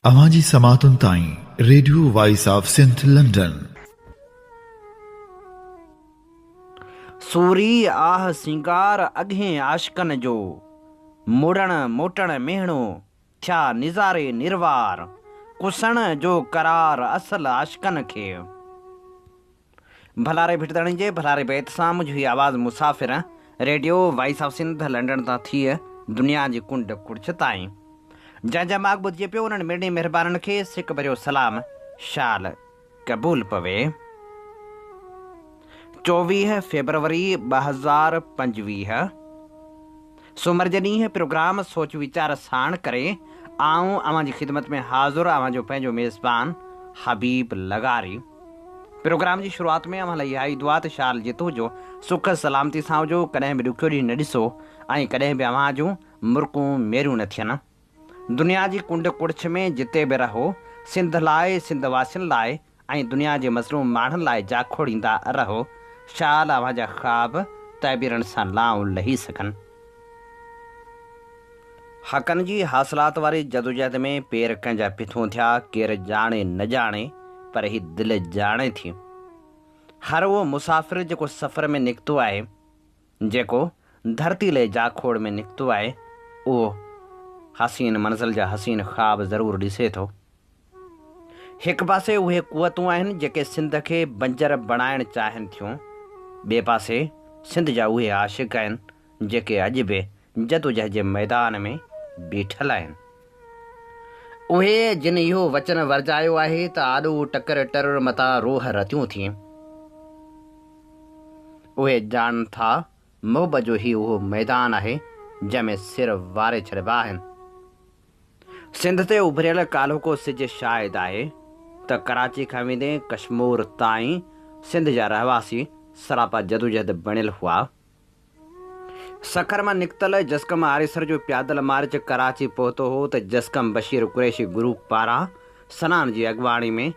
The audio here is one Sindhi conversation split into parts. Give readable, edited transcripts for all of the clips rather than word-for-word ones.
اوهان جي سماعتن تائين radio voice of Sindh London. سوري آھ سينگار اڳهين عاشقن جو، مڙڻ موٽڻ ميهڻو ٿيا نظاري نروار، ڪسڻ جو قرار اصل عاشقن کي. ڀلاري ڀٽ ڌڻي جي ڀلاري بيت سان منهنجو هي آواز مسافر radio voice of Sindh London تان ٿي دنيا جي ڪنڊ ڪڙڇ تائين جنهن جا ماڳ ٻڌجي پيو انهن مڙني مهربانن کي سڪ ڀريو سلام شال قبول پوي. 24 فيبروري 2025 سومر جي ڏينهن پروگرام سوچ ويچار ساڻ ڪري آئون اوهان جي خدمت ۾ حاضر اوهان جو پنهنجو ميزبان حبيب لغاري. پروگرام جي شروعات ۾ اوهان لاء اها ئي دعا ته شال جت هجو، سک سلامتي سان هجو، ڪڏهن به ڏکيو ڏينهن نه ڏسو ۽ ڪڏهن به اوهان جون مرڪون ميريون نه ٿين. دنيا جي ڪنڊ ڪڙڇ ۾ جتي به رهو، سنڌ لاء، سنڌ واسين لاء ۽ دنيا جي مظلوم ماڻهن لاء جاکوڙيندا رهو. شال اوهان جا خواب تعبيرن سان لائون لهي سگهن. حقن جي حاصلات واري جدوجهد ۾ پير ڪنهن جا پٿون ٿيا، ڪير ڄاڻي نه ڄاڻي، پر هي دل ڄاڻي ٿي. هر اهو مسافر جيڪو سفر ۾ نڪتو آهي، جيڪو ڌرتي لئه جاکوڙ ۾ نڪتو آهي، اهو حسين منزل جا حسين خواب ضرور ڏسي ٿو. هڪ پاسي اهي قوتون آهن جيڪي سنڌ کي بنجر بڻائڻ چاهين ٿيون، ٻئي پاسي سنڌ جا اهي عاشق آهن جيڪي اڄ به جدوجهد جي ميدان ۾ بيٺل آهن. اهي جن اهو وچن ورجايو آهي ته آڏو ٽڪر ٽرر متان روح رتيون ٿئين. اهي ڄاڻن ٿا محبت جو هي اهو ميدان آهي جنهن ۾ سر واري ڇڏبا آهن. سنڌ تي اڀريل ڪالهوڪو سج شاهد آهي ته ڪراچي کان ويندي ڪشمور تائين سنڌ جا رهواسي سراپا جدوجهد بڻيل هئا. سکر مان نڪتل جسقم آريسر جو پيادل مارچ ڪراچي پهتو هو ته جسقم بشير قريشي گروپ پاران سنان جي اڳواڻي ۾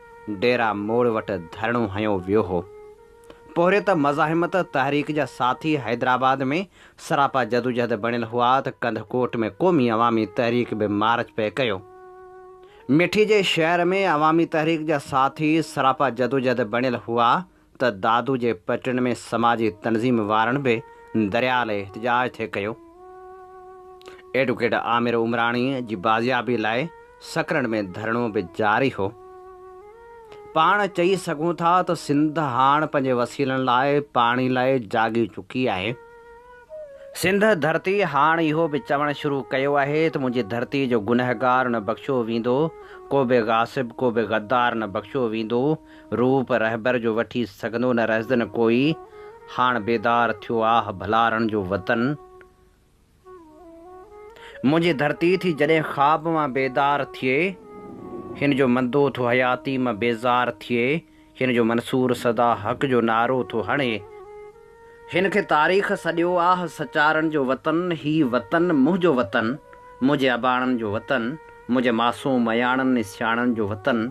ڊيرا موڙ وٽ ڌرڻو هنيو ويو هو. پورهيت مزاحمت تحريڪ جا ساٿي حيدرآباد ۾ سراپا جدوجهد بڻيل هئا ته ڪنڌڪوٽ ۾ قومي عوامي تحريڪ به مارچ پئي ڪيو. مٺي جي شهر ۾ عوامي تحريڪ جا ساٿي سراپا جدوجهد بڻيل هئا ته دادو جي پٽن ۾ سماجي تنظيم وارن به درياء لئه احتجاج ٿي ڪيو. ايڊوڪيٽ عامر عمراڻي جي بازيابي لاء سڪرنڊ ۾ ڌرڻو به جاري هو. پاڻ چئي سگهون ٿا ته سنڌ هاڻ پنهنجي وسيلن لاء پاڻي لاء جاڳي چڪي آهي. سنڌ ڌرتي هاڻ اهو به چوڻ شروع ڪيو آهي ته منهنجي ڌرتي جو گنهگار نه بخشيو ويندو، ڪو به غاصب، ڪو به غدار نه بخشيو ويندو، روپ رهبر جو وٺي سگهندو نه رهزن ڪوئي، هاڻ بيدار ٿيو آھ ڀلارن جو وطن. منهنجي ڌرتي ٿي جڏهن خواب مان بيدار ٿئي، هن جو مندو ٿو حياتي مان بيزار ٿئي، هن جو منصور سدا حق جو نعرو ٿو هڻي. هن کي تاريخ سڏيو آھ سچارن جو وطن، هي وطن منهنجو وطن، منهنجي اباڻن جو وطن، منهنجي معصوم اياڻن ۽ سياڻن جو وطن،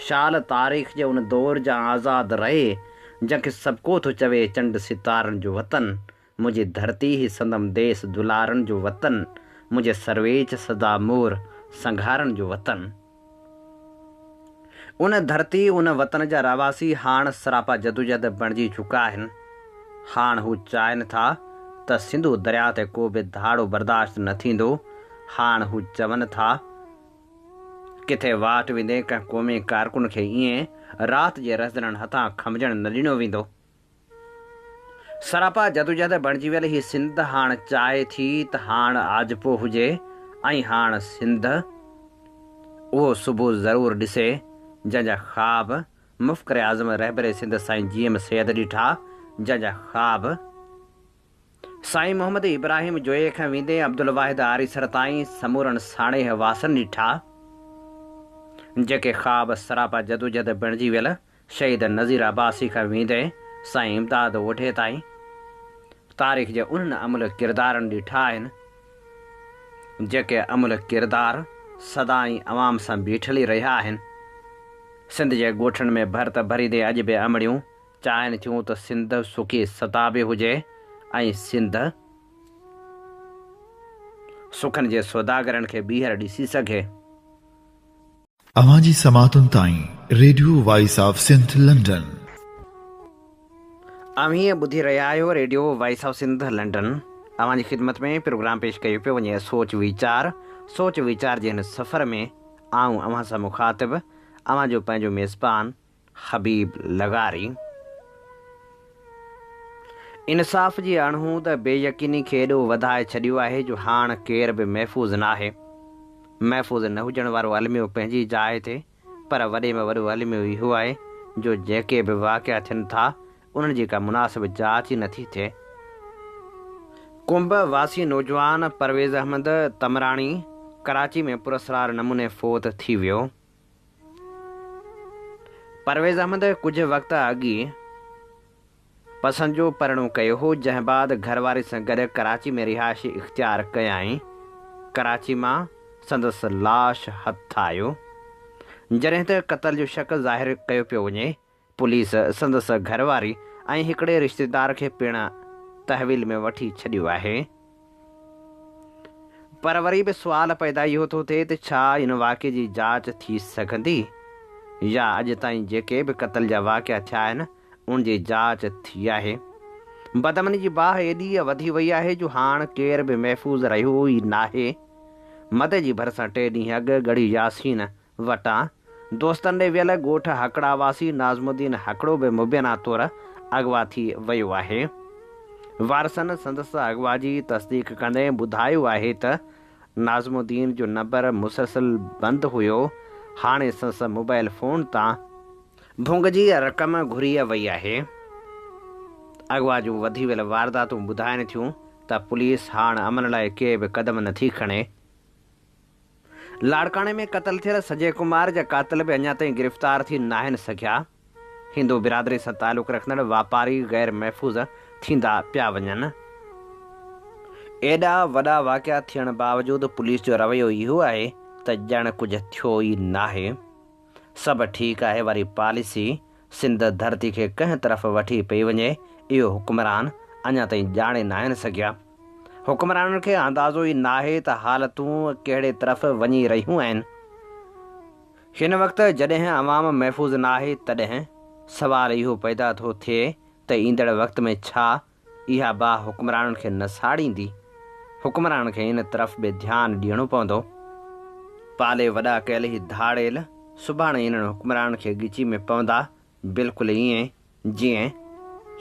شال تاريخ جي ان دور جان آزاد رهي، جنهن کي سڀڪو ٿو چوي چنڊ ستارن جو وطن، منهنجي ڌرتي هي سندم ديس دلارن جو وطن، منهنجي سرويچ سدا مور سنگهارن جو وطن. ان ڌرتي، ان وطن جا رهواسي هاڻ سراپا جدوجهد بڻجي چڪا آهن. هاڻ هو چاهين ٿا ته سنڌو درياء تي ڪو به ڌاڙو برداشت نه ٿيندو. هاڻ هو چون ٿا، ڪٿي واٽ ويندي ڪنهن قومي ڪارڪن کي ائين رات جي رهزنن هٿان کنڀجڻ نه ڏنو ويندو. سراپا جدوجهد بڻجي ويل هي سنڌ هاڻ چاهي ٿي ته هاڻ آجپو هجي ۽ هاڻ سنڌ اهو صبح ضرور ڏسي جنهن جا خواب مفڪر اعظم رهبر سنڌ سائين جي ايم سيد ڏٺا جنهن جا خواب سائين محمد ابراهيم جويي کان ويندي عبدالواحد آريسر تائين سمورن ساڻيهه واسن ڏٺا جيڪي خواب سراپا جدوجهد بڻجي ويل شهيد نذير عباسي کان ويندي سائين امداد اوڍي تائين تاريخ جي انهن املهه ڪردارن ڏٺا آهن، جيڪي املهه ڪردار سدائين عوام سان بيٺل ئي رهيا آهن. سنڌ جي ڳوٺن ۾ ڀرت ڀريندي اڄ به امڙيون چاهين ٿيون ته سنڌ سکي ستابي هجي ۽ سنڌ سکن جي سوداگرن کي ٻيهر ڏسي سگهي. اوهان جي سماعتن تائين radio voice of Sindh London. اوهين ٻڌي رهيا آهيو radio voice of Sindh London. اوهان جي خدمت ۾ پروگرام پيش ڪيو پيو وڃي سوچ ويچار. سوچ ويچار جي هن سفر ۾ آئون اوهان سان مخاطب اوهان جو پنهنجو ميزبان حبيب لغاري. انصاف جي اڻهوند بي يقيني کي ايڏو وڌائي ڇڏيو آهي جو هاڻ ڪير به محفوظ ناهي. محفوظ نه هجڻ وارو الميو پنهنجي جاء تي پر وڏي ۾ وڏو الميو اهو آهي جو جيڪي به واقعا ٿين ٿا انهن جي ڪا مناسب جاچ ئي نٿي ٿئي. ڪنب واسي نوجوان پرويز احمد تمراڻي ڪراچي ۾ پراسرار نموني فوت ٿي ويو. پرويز احمد ڪجهه وقت اڳ ئي پسند جو پرڻو ڪيو هو، جنهن بعد گهرواري سان گڏ ڪراچي ۾ رهائش اختيار ڪيائين. ڪراچي مان سندس لاش هٿ آيو. جڏهن ته قتل جو شڪ ظاهر ڪيو پيو وڃي. پوليس سندس گهرواري ۽ هڪڙي رشتيدار کي پڻ تحويل ۾ وٺي ڇڏيو آهي. پر وري به سوال پيدا اهو ٿو ٿئي ته ڇا ان واقعي جي جاچ ٿي سگهندي؟ يا اڄ تائين جيڪي به قتل جا واقعا ٿيا آهن ان جي جاچ ٿي آهي؟ بدامني جي باهه ايڏي وڌي وئي آهي جو هاڻ ڪير به محفوظ رهيو ئي ناهي. مدي جي ڀرسان ٽي ڏينهن اڳ ڳڙهي ياسين وٽان دوستن ڏي ويل ڳوٺ هڪڙا واسي ناظم الدين هڪڙو به مبينا طور اغوا ٿي ويو آهي. وارثن سندس اغوا جي تصديق ڪندي ٻڌايو آهي ته ناظم الدين جو نمبر مسلسل بند هيو، هاڻي سندس موبائل فون تان ڀونگ جي رقم گهري وئي آهي. اغوا جون وڌي ويل وارداتون ٻڌائين ٿيون ته پوليس هاڻ امن لاء ڪي به قدم نٿي کڻي. لاڙڪاڻي ۾ قتل ٿيل سجي ڪمار جا قاتل به اڃا تائين گرفتار ٿي ناهن سگهيا. هندو برادري سان تعلق رکندڙ واپاري غير محفوظ ٿيندا پيا وڃن. ايڏا وڏا واقعا ٿيڻ باوجود پوليس جو رويو اهو آهي ته ڄڻ ڪجهه ٿيو ئي ناهي. سڀ ٺيڪ آهي واري پاليسي سنڌ ڌرتي کي ڪنهن طرف وٺي پئي وڃي اهو حڪمران اڃا تائين ڄاڻي ناهن سگهيا. حڪمرانن کي اندازو ئي ناهي ته حالتون ڪهڙي طرف وڃي رهيون آهن. هن وقت جڏهن عوام محفوظ ناهي تڏهن سوال اهو پيدا ٿو ٿئي ته ايندڙ وقت ۾ ڇا اها باهه حڪمرانن کي نه ساڙيندي؟ حڪمرانن کي ان طرف به ڌيان ڏيڻو پوندو. پالي وڏا ڪيل هي ڌاڙيل سڀاڻي انهن حڪمرانن کي ڳچي ۾ پوندا، بلڪل ائين جيئن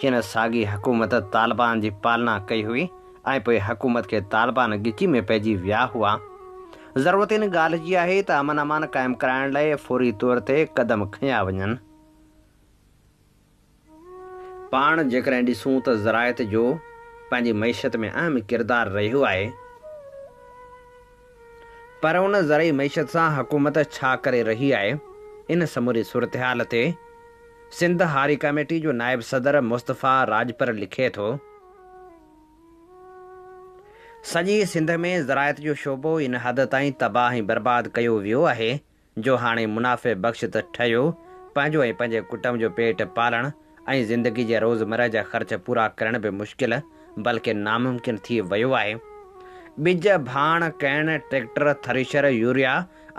هن ساڳي حڪومت طالبان جي پالنا ڪئي هئي ۽ پوء حڪومت کي طالبان ڳچي ۾ پئجي ويا هئا. ضرورت ان ڳالهه جي آهي ته امن امان قائم ڪرائڻ لاء فوري طور تي قدم کنيا وڃن. پاڻ جيڪڏهن ڏسون ته زراعت جو پنهنجي معيشت ۾ اهم ڪردار رهيو آهي پر ان زرعي معيشت سان حڪومت ڇا ڪري رهي آهي ان سموري صورتحال تي سنڌ هاري ڪاميٽي جو نائب صدر مصطفيٰ راڄپر لکي ٿو. سڄي سنڌ ۾ زراعت جو شعبو ان حد تائين تباهه ۽ برباد ڪيو ويو آهي جو هاڻي منافعي بخش ته ٺهيو، پنهنجو ۽ پنهنجي ڪٽنب جو پيٽ پالڻ ۽ زندگي جي روزمره جا خرچ پورا ڪرڻ به مشڪل بلڪه ناممڪن ٿي ويو آهي. ٻج، ڀاڻ، ڪيڻ، ٽريڪٽر، ٿريشر، يوريا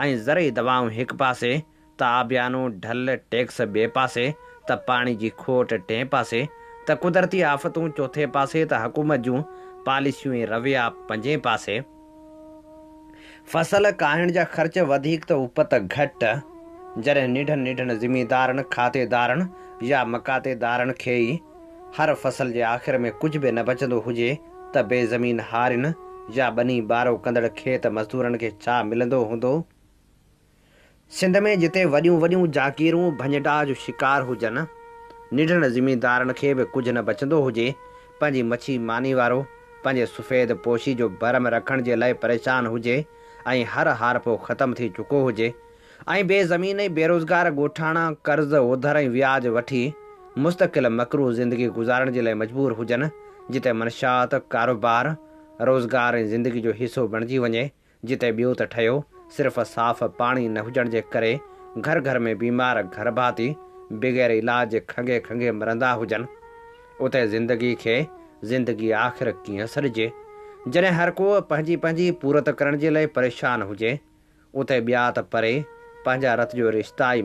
۽ زرعي دوائون هڪ پاسي ته آبيانو، ڍل، ٽيڪس ٻئي پاسي ته پاڻي جي کوٽ ٽئين پاسي ته قدرتي آفتون چوٿين پاسي ته حڪومت جون پاليسيون ۽ رويا پنجين پاسي. فصل ڪاهڻ جا خرچ وڌيڪ ته اپت گهٽ، جڏهن ننڍن ننڍن زميندارن، کاتيدارن يا مقاطعيدارن کي ئي هر فصل جي آخر ۾ ڪجهه به نه بچندو هجي ته بي زمين هارين يا ٻني ٻارو ڪندڙ کيت مزدورن کي ڇا ملندو هوندو؟ سنڌ ۾ جتي وڏيون وڏيون جاگيرون ڀڃ ڊاهه جو شڪار هجن، ننڍن زميندارن کي به ڪجهه نه بچندو هجي، پنهنجي مڇي ماني وارو پنهنجي سفيد پوشي جو ڀرم رکڻ جي لاء پريشان هجي ۽ هر هارپو ختم ٿي چڪو هجي ۽ بي زمين ۽ بيروزگار ڳوٺاڻا قرض اوڌر ۽ وياج وٺي مستقل مڪروه زندگي گذارڻ جي لاء مجبور هجن، جتي منشيات، ڪاروبار، روزگار ۽ زندگي جو حصو بڻجي وڃي، جتي ٻيو ته ٺهيو، صرف صاف پاڻي نه هجڻ جي ڪري گهر گهر ۾ بيمار گهر ڀاتي بغير علاج جي کنگهي کنگهي مرندا هجن، اتي زندگي کي زندگي آخر ڪيئن سڏجي؟ جڏهن هر ڪو پنهنجي پنهنجي پورت ڪرڻ جي لئه پريشان هجي، اتي ٻيا ته پري پنهنجا رت جو رشتا ئي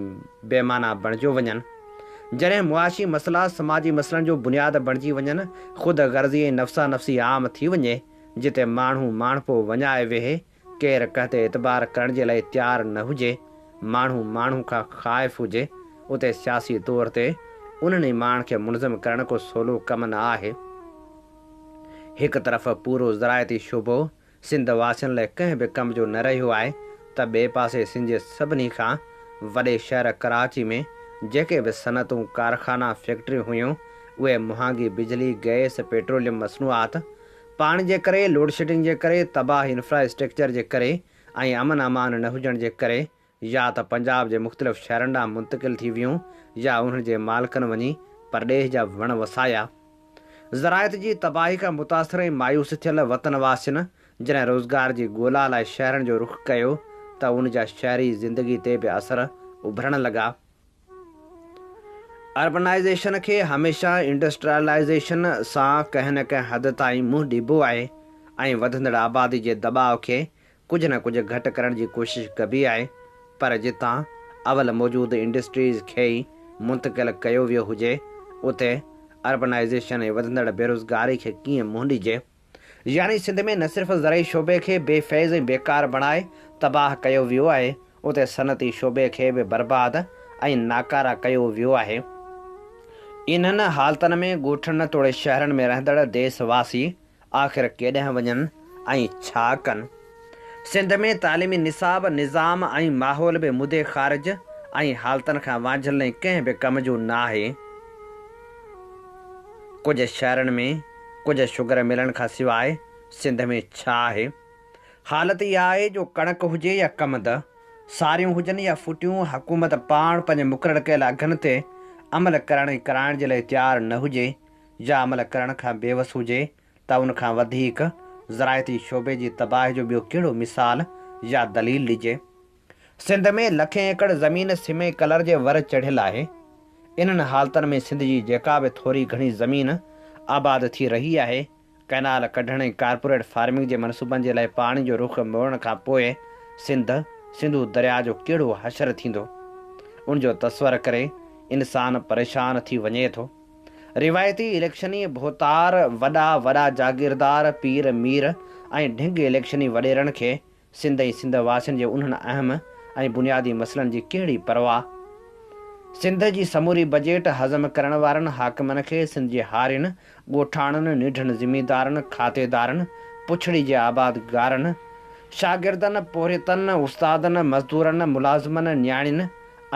بي معنيٰ بڻجيو وڃن. جڏهن معاشي مسئلا سماجي مسئلن جو بنياد بڻجي وڃن، خود غرضي ۽ نفسا نفسي عام ٿي وڃي، جتي ماڻهو ماڻهپو وڃائي ويهي، ڪير ڪنهن تي اعتبار ڪرڻ جي لاء تيار نه هجي، ماڻهو ماڻهو کان خائف هجي، اتي سياسي طور تي انهن ئي ماڻهن کي منظم ڪرڻ ڪو سولو ڪم نه آهي. هڪ طرف پورو زراعتي شعبو سنڌ واسين لاء ڪنهن به ڪم جو نه رهيو آهي ته ٻئي پاسي سنڌ جي سڀني کان وڏي شهر ڪراچي ۾ جيڪي به صنعتون، ڪارخانا، فيڪٽريون هيون اهي مهانگي بجلي، گئس، پيٽروليم مصنوعات، پاڻي جي ڪري، لوڊشيڊنگ جي ڪري، تباهه انفراسٽرڪچر جي ڪري ۽ امن امان نه هجڻ جي ڪري يا ته پنجاب جي مختلف شهرن ڏانهن منتقل ٿي ويون يا انهن جي مالڪن وڃي پرڏيهه جا وڻ وسايا. زراعت جي تباهي کان متاثر ۽ مايوس ٿيل وطن واسين جڏهن روزگار جي ڳولا لاء شهرن جو رخ ڪيو ته ان جا شهري زندگي تي به اثر اڀرڻ لڳا. اربنائيزيشن کي هميشه انڊسٽريلائيزيشن سان ڪنهن نه ڪنهن حد تائين منهن ڏبو آهي ۽ وڌندڙ آبادي جي دٻاء کي ڪجهه نه ڪجهه گهٽ ڪرڻ جي ڪوشش ڪبي آهي پر جتان اول موجود انڊسٽريز کي ئي منتقل ڪيو ويو هجي اتي اربنائيزيشن ۽ وڌندڙ بيروزگاري کي ڪيئن منهن ڏجي؟ يعني سنڌ ۾ نه صرف زرعي شعبي کي بي فيض ۽ بيڪار بڻائي تباهه ڪيو ويو آهي، اتي صنعتي شعبي کي به برباد ۽ ناڪاره ڪيو ويو آهي. انهن حالتن ۾ ڳوٺن توڙي شهرن ۾ رهندڙ ديس واسي آخر ڪيڏانهن وڃن ۽ ڇا ڪن؟ سنڌ ۾ تعليمي نصاب، نظام ۽ ماحول به مدي خارج ۽ حالتن کان وانجهيل ۽ ڪنهن به ڪم جو ناهي. ڪجهه شهرن ۾ ڪجهه شگر ملن کان سواء سنڌ ۾ ڇا آهي؟ حالت اها آهي جو ڪڻڪ هجي يا ڪمند، ساريون هجن يا ڦوٽيون، حڪومت پاڻ پنهنجي مقرر ڪيل اگهن تي عمل ڪرڻ ۽ ڪرائڻ جي لاء تيار نه هجي يا عمل ڪرڻ کان بيوس هجي ته ان کان وڌيڪ زراعتي شعبي جي تباهي جو ٻيو ڪهڙو مثال يا دليل ڏجي؟ سنڌ ۾ لکين ايڪڙ زمين سمي ڪلر جي ور چڙهيل آهي. انهن حالتن ۾ سنڌ جي جيڪا به ٿوري گهڻي زمين آباد ٿي رهي آهي، ڪئنال ڪڍڻ ۽ ڪارپوريٽ فارمنگ جي منصوبن جي لاء پاڻي جو رخ موڙڻ کان پوء سنڌ، سنڌو درياء جو ڪهڙو حشر ٿيندو؟ ان جو تصور ڪري انسان پريشان ٿي وڃي ٿو. روايتي اليڪشني ڀوتار، وڏا وڏا جاگيردار، پير، مير ۽ ڍنگ اليڪشني وڏيرن کي سنڌ ۽ سنڌ واسين جي انهن اهم ۽ بنيادي مسئلن جي ڪهڙي پرواهه؟ سنڌ جي سموري بجيٽ هضم ڪرڻ وارن حاڪمن کي سنڌ جي هارين، ڳوٺاڻن، ننڍن زميندارن، کاتيدارن، پڇڙي جي آبادگارن، شاگردن، پورهيتن، استادن، مزدورن، ملازمن، نياڻين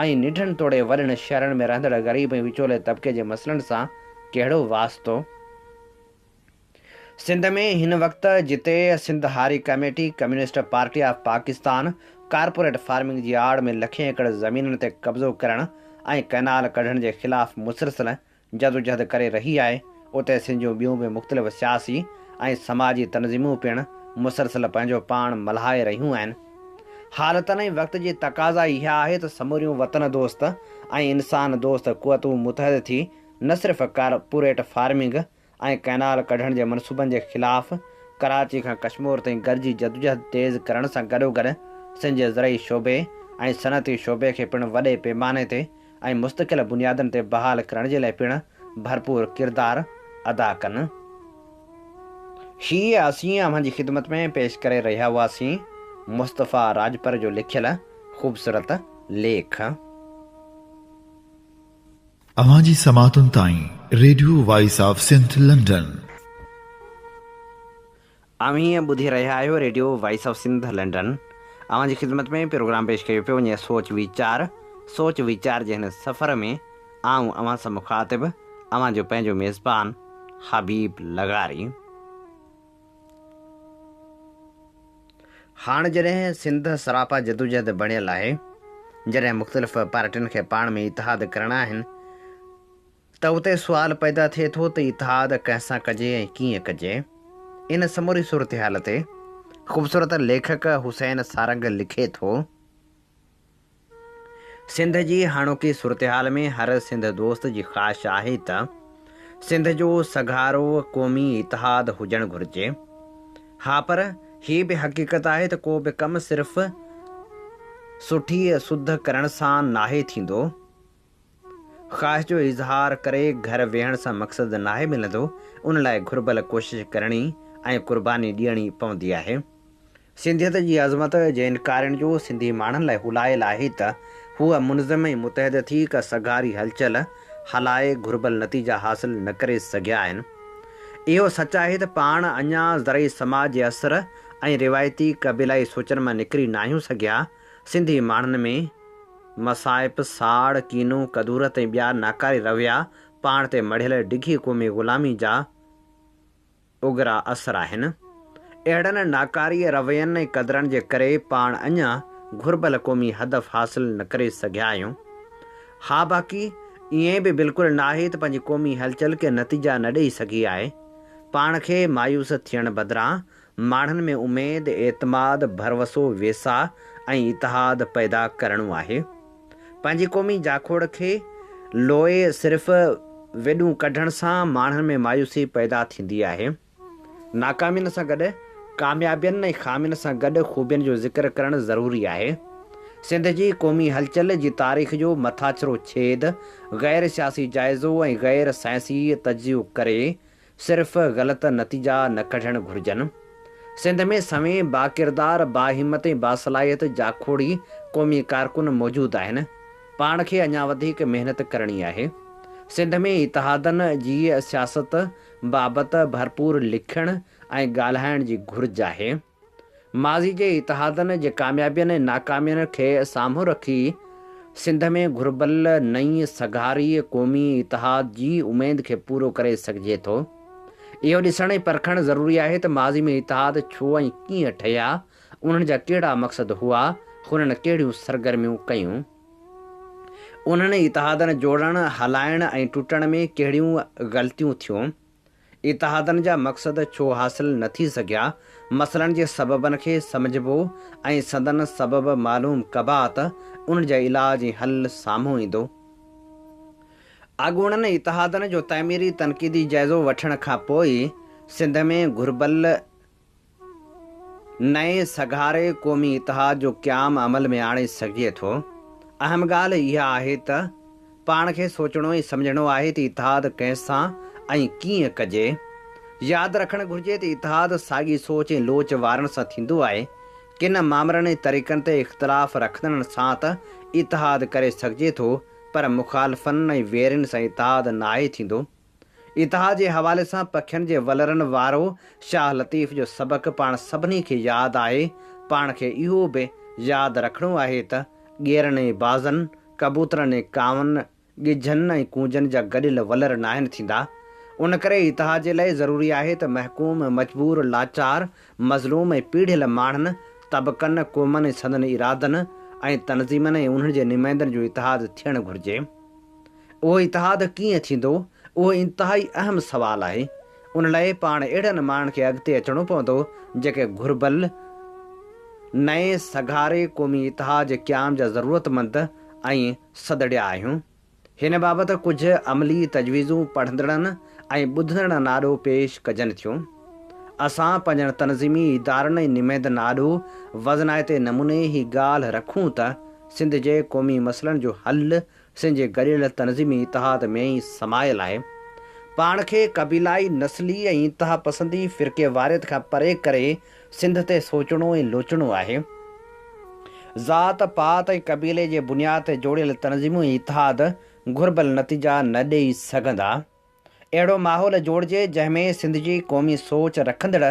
۽ ننڍن توڙي وڏن شهرن ۾ رهندڙ غريب ۽ وچولي طبقي جي مسئلن سان ڪهڙو واسطو؟ سنڌ ۾ هن وقت جتي Sindh Hari committee, communist party of Pakistan, corporate farming جي آڙ ۾ لکين ايڪڙ زمينن تي قبضو ڪرڻ ۽ ڪئنال ڪڍڻ جي خلاف مسلسل جدوجهد ڪري رهي آهي، اتي سنڌ جون ٻيون به مختلف سياسي ۽ سماجي تنظيمون پڻ مسلسل پنهنجو پاڻ ملهائي رهيون آهن. حالتن ۽ وقت جي تقاضا اها آهي ته سموريون وطن دوست ۽ انسان دوست قوتون متحد ٿي نه صرف ڪارپوريٽ فارمنگ ۽ ڪئنال ڪڍڻ جي منصوبن جي خلاف ڪراچي کان ڪشمور تائين گڏجي جدوجهد تيز ڪرڻ سان گڏوگڏ سنڌ جي زرعي شعبي ۽ صنعتي شعبي کي پڻ وڏي پيماني تي ۽ مستقل بنيادن تي بحال ڪرڻ جي لاء پڻ ڀرپور ڪردار ادا ڪن. هي اسين اوهان جي خدمت ۾ پيش ڪري رهيا هئاسين مصطفيٰ راڄپر جو لکيل خوبصورت ليک. اوهان جي سماعتن تائين radio voice of Sindh London. اوهين ٻڌي رهيا آهيو radio voice of Sindh London. اوهان جي خدمت ۾ پروگرام پيش ڪيو پيو وڃي سوچ ويچار. سوچ ويچار جي هن سفر ۾ آئون اوهان سان مخاطب اوهان جو پنهنجو ميزبان حبيب لغاري. هاڻ جڏهن سنڌ سراپا جدوجهد بڻيل آهي، جڏهن مختلف پارٽين کي پاڻ ۾ اتحاد ڪرڻا آهن ته اتي سوال پيدا ٿئي ٿو ته اتحاد ڪنهن سان ڪجي ۽ ڪيئن ڪجي؟ ان سموري صورتحال تي خوبصورت ليکڪ حسين سارنگ لکي ٿو. سنڌ جي هاڻوڪي صورتحال ۾ هر سنڌ دوست جي خواهش آهي ته سنڌ جو سگهارو قومي اتحاد هجڻ گهرجي. ها پر هي به حقيقت آهي ته ڪو به ڪم صرف سٺيء سڌ ڪرڻ سان ناهي ٿيندو. خواهش جو اظهار ڪري گهر ويهڻ سان مقصد ناهي ملندو، ان لاء گهربل ڪوشش ڪرڻي ۽ قرباني ڏيڻي پوندي آهي. سنڌيت جي عظمت جي انڪارين جو سنڌي ماڻهن لاء هلايل آهي ته هو منظم ۽ متحد ٿي ڪا سگهاري هلچل هلائي گهربل نتيجا حاصل نه ڪري سگهيا آهن. اهو سچ آهي ته پاڻ اڃا زرعي سماج جي اثر ۽ روايتي قبيلائي سوچن مان نڪري ناهيون سگهيا. سنڌي ماڻهن ۾ مسائپ، ساڙ، ڪينو، ڪدورت ۽ ٻيا ناڪاري رويا پاڻ تي مڙهيل ڊگهي قومي غلامي جا اگرا اثر آهن. اهڙن ناڪاري روين ۽ قدرن جي ڪري پاڻ اڃا گهربل قومي هدف حاصل نه ڪري سگهيا آهيون. ها باقي ائين به بلڪل ناهي ته پنهنجي قومي هلچل ڪي نتيجا نه ڏئي سگهي آهي. پاڻ کي مايوس ٿيڻ بدران ماڻهن ۾ اميد، اعتماد، ڀروسو، ويساهه ۽ اتحاد پيدا ڪرڻو آهي. پنهنجي قومي جاکوڙ کي لوئي صرف ويڏون ڪڍڻ سان ماڻهن ۾ مايوسي پيدا ٿيندي آهي. ناڪامين سان گڏ ڪاميابين ۽ خامين سان گڏ خوبين جو ذڪر ڪرڻ ضروري آهي. سنڌ جي قومي هلچل جي تاريخ جو مٿاڇرو ڇيد، غير سياسي جائزو ۽ غير سائنسي تجزيو ڪري صرف غلط نتيجا نه ڪڍڻ گهرجن. سنڌ ۾ سوين باڪردار، باهمت ۽ باصلاحيت جاکوڙي قومي ڪارڪن موجود آهن. پاڻ کي اڃا وڌيڪ محنت ڪرڻي آهي. سنڌ ۾ اتحادن جي سياست بابت ڀرپور لکڻ ۽ ڳالهائڻ جي گهرج آهي. ماضي جي اتحادن جي ڪاميابين ۽ ناڪامين کي سامهون رکي سنڌ ۾ گهربل نئين سگهاري قومي اتحاد جي اميد کي پورو ڪري سگهجي ٿو. اهو ڏسڻ ۽ پرکڻ ضروري آهي ته ماضي ۾ اتحاد ڇو ۽ ڪيئن ٺهيا، انهن جا ڪهڙا مقصد هئا، هنن ڪهڙيون سرگرميون ڪيون. انهن اتحادن جوڙڻ، هلائڻ ۽ ٽٽڻ ۾ ڪهڙيون غلطيون ٿيون. اتحادن جا مقصد ڇو حاصل نه ٿي سگهيا، مسئلن جي سببن کي سمجهبو ۽ سندن سبب معلوم ڪبا ته انهن جا علاج ۽ حل سامهون ايندو. اڳوڻن اتحادن جو تعميري تنقيدي جائزو وٺڻ کان پوء سنڌ ۾ گهربل نئين سگهاري قومي اتحاد جو قيام عمل ۾ آڻي سگهجي ٿو. اهم ڳالهه اها آهي ته پاڻ کي سوچڻو ۽ سمجهڻو آهي ته اتحاد ڪنهن سان ۽ ڪيئن ڪجي. ياد رکڻ گهرجي ته اتحاد ساڳي سوچ ۽ لوچ وارن سان ٿيندو آهي. ڪن مامرن ۽ طريقن تي اختلاف رکندڙن سان ته اتحاد ڪري سگهجي ٿو پر مخالفن ۽ ويرين سان اتحاد ناهي ٿيندو. اتحاد جي حوالي سان پکين جي ولرن وارو شاهه لطيف جو سبق پاڻ سڀني کي ياد آهي، پاڻ کي اهو به ياد رکڻو آهي ته ڳيرن ۽ بازن، ڪبوترن ۽ ڪانون، ڳجهن ۽ ڪونجن جا گڏيل ولر ناهن ٿيندا. ان ڪري اتحاد جي لاء ضروري آهي ته محڪوم، مجبور، لاچار، مظلوم ۽ پيڙهيل ماڻهن، طبقن، قومن ۽ سندن ارادن ۽ تنظيمن ۽ انهن جي نمائندن جو اتحاد ٿيڻ گهرجي. اهو اتحاد ڪيئن ٿيندو، اهو انتهائي اهم سوال آهي. ان لاء پاڻ اهڙن ماڻهن کي اڳتي اچڻو پوندو، جيڪي گهربل نئين سگهاري قومي اتحاد جي قيام جا ضرورتمند ۽ سڌڙيا آهيون. هن بابت ڪجهه عملي تجويزون پڙهندڙن ۽ ٻڌندڙن آڏو پيش ڪجن ٿيون. اسان پنهنجن تنظيمي ادارن ۽ نمائندن آڏو وزنائتي نموني هي ڳالهه رکون ته سنڌ جي قومي مسئلن جو حل سنڌ جي گڏيل تنظيمي اتحاد ۾ ئي سمايل آهي. پاڻ کي قبيلائي، نسلي ۽ انتهاپسندي فرقيواريت کان پري ڪري سنڌ تي سوچڻو ۽ لوچڻو آهي. ذات پات ۽ قبيلي جي بنياد تي جوڙيل تنظيمون ۽ اتحاد گهربل نتيجا نه ڏئي سگهندا. اهڙو ماحول جوڙجي جنهن ۾ سنڌ جي قومي سوچ رکندڙ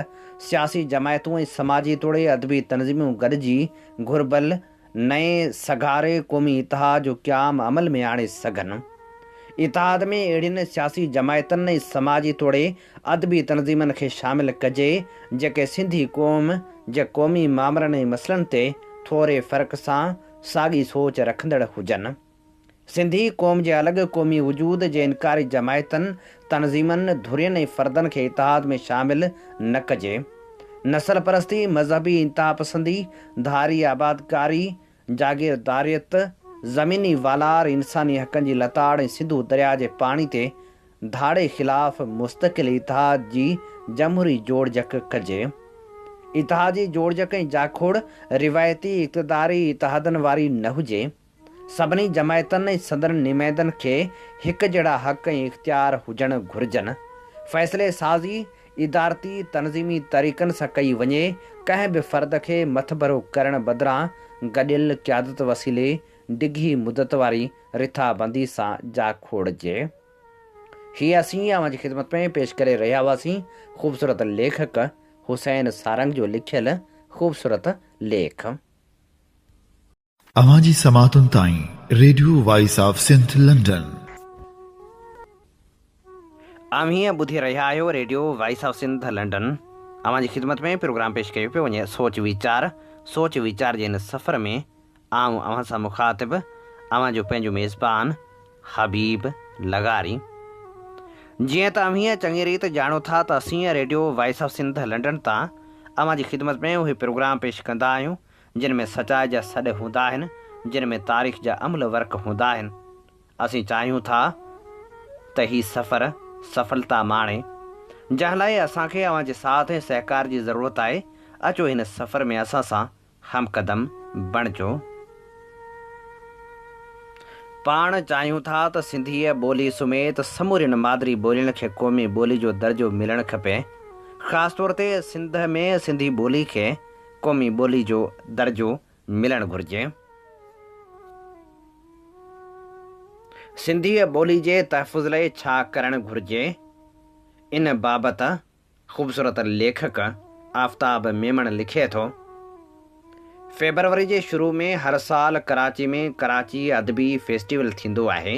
سياسي جماعتون ۽ سماجي توڙي ادبي تنظيمون گڏجي گهربل نئين سگهاري قومي اتحاد جو قيام عمل ۾ آڻي سگهن. اتحاد ۾ اهڙين سياسي جماعتن ۽ سماجي توڙي ادبي تنظيمن کي شامل ڪجي جيڪي سنڌي قوم جي قومي مامرن ۽ مسئلن تي ٿوري فرق سان ساڳي سوچ رکندڙ هجن. سنڌي قوم جي الڳ قومي وجود جي انڪاري جماعتن، تنظيمن، ڌرين ۽ فردن کي اتحاد ۾ شامل نه ڪجي. نسل پرستي، مذهبي انتهاپسندي، ڌاري آبادڪاري، جاگيرداريت، زميني والار، انساني حقن جي لتاڙ ۽ سنڌو درياء جي پاڻي تي ڌاڙي خلاف مستقل اتحاد جي جمهوري جوڙجڪ ڪجي. اتحادي جوڙجڪ ۽ جاکوڙ روايتي اقتداري اتحادن واري نه هجي. سڀني جماعتن ۽ سندن نمائندن کي هڪ جهڙا حق ۽ اختيار هجڻ گهرجن. فيصلي سازي ادارتي تنظيمي طريقن سان ڪئي وڃي، ڪنهن به فرد کي مٿڀرو ڪرڻ بدران گڏيل قيادت وسيلي ڊگهي مدت واري رٿابندي سان جاکوڙجي. هي اسين اوهان جي خدمت ۾ پيش ڪري رهيا هئاسين خوبصورت ليکڪ حسين سارنگ جو لکيل خوبصورت ليک. اوهان جي سماعتن تائين radio voice of Sindh London. اوهين ٻڌي رهيا آهيو radio voice of Sindh London. اوهان جي خدمت ۾ پروگرام پيش ڪيو پيو وڃي سوچ ويچار. سوچ ويچار جي هن سفر ۾ آئون اوهان سان مخاطب اوهان جو پنهنجو ميزبان حبيب لغاري. جيئن ته اوهين چڱي ريت ڄاڻو ٿا ته اسين radio voice of Sindh London تان اوهان جي خدمت ۾ اهي پروگرام پيش ڪندا آهيون جن ۾ سچائي جا سڏ هوندا آهن، جن ۾ تاريخ جا املهه ورق هوندا آهن. اسين چاهيون ٿا ته هي سفر سڦلتا ماڻي، جنهن لاء اسان کي اوهان جي ساٿ ۽ سهڪار جي ضرورت آهي، اچو هن سفر ۾ اسان سان همقدم بڻجو. پاڻ چاهيون ٿا ته سنڌيء ٻولي سميت سمورين مادري ٻولين کي قومي ٻولي جو درجو ملڻ کپي، خاص طور تي سنڌ ۾ سنڌي ٻولي کي قومي ٻولي جو درجو ملڻ گهرجي. سنڌيء ٻولي جي تحفظ لئي ڇا ڪرڻ گهرجي؟ ان بابت خوبصورت ليکڪ آفتاب ميمڻ لکي ٿو، فيبروري جي شروع ۾ هر سال ڪراچي ۾ ڪراچي ادبي فيسٽيول ٿيندو آهي.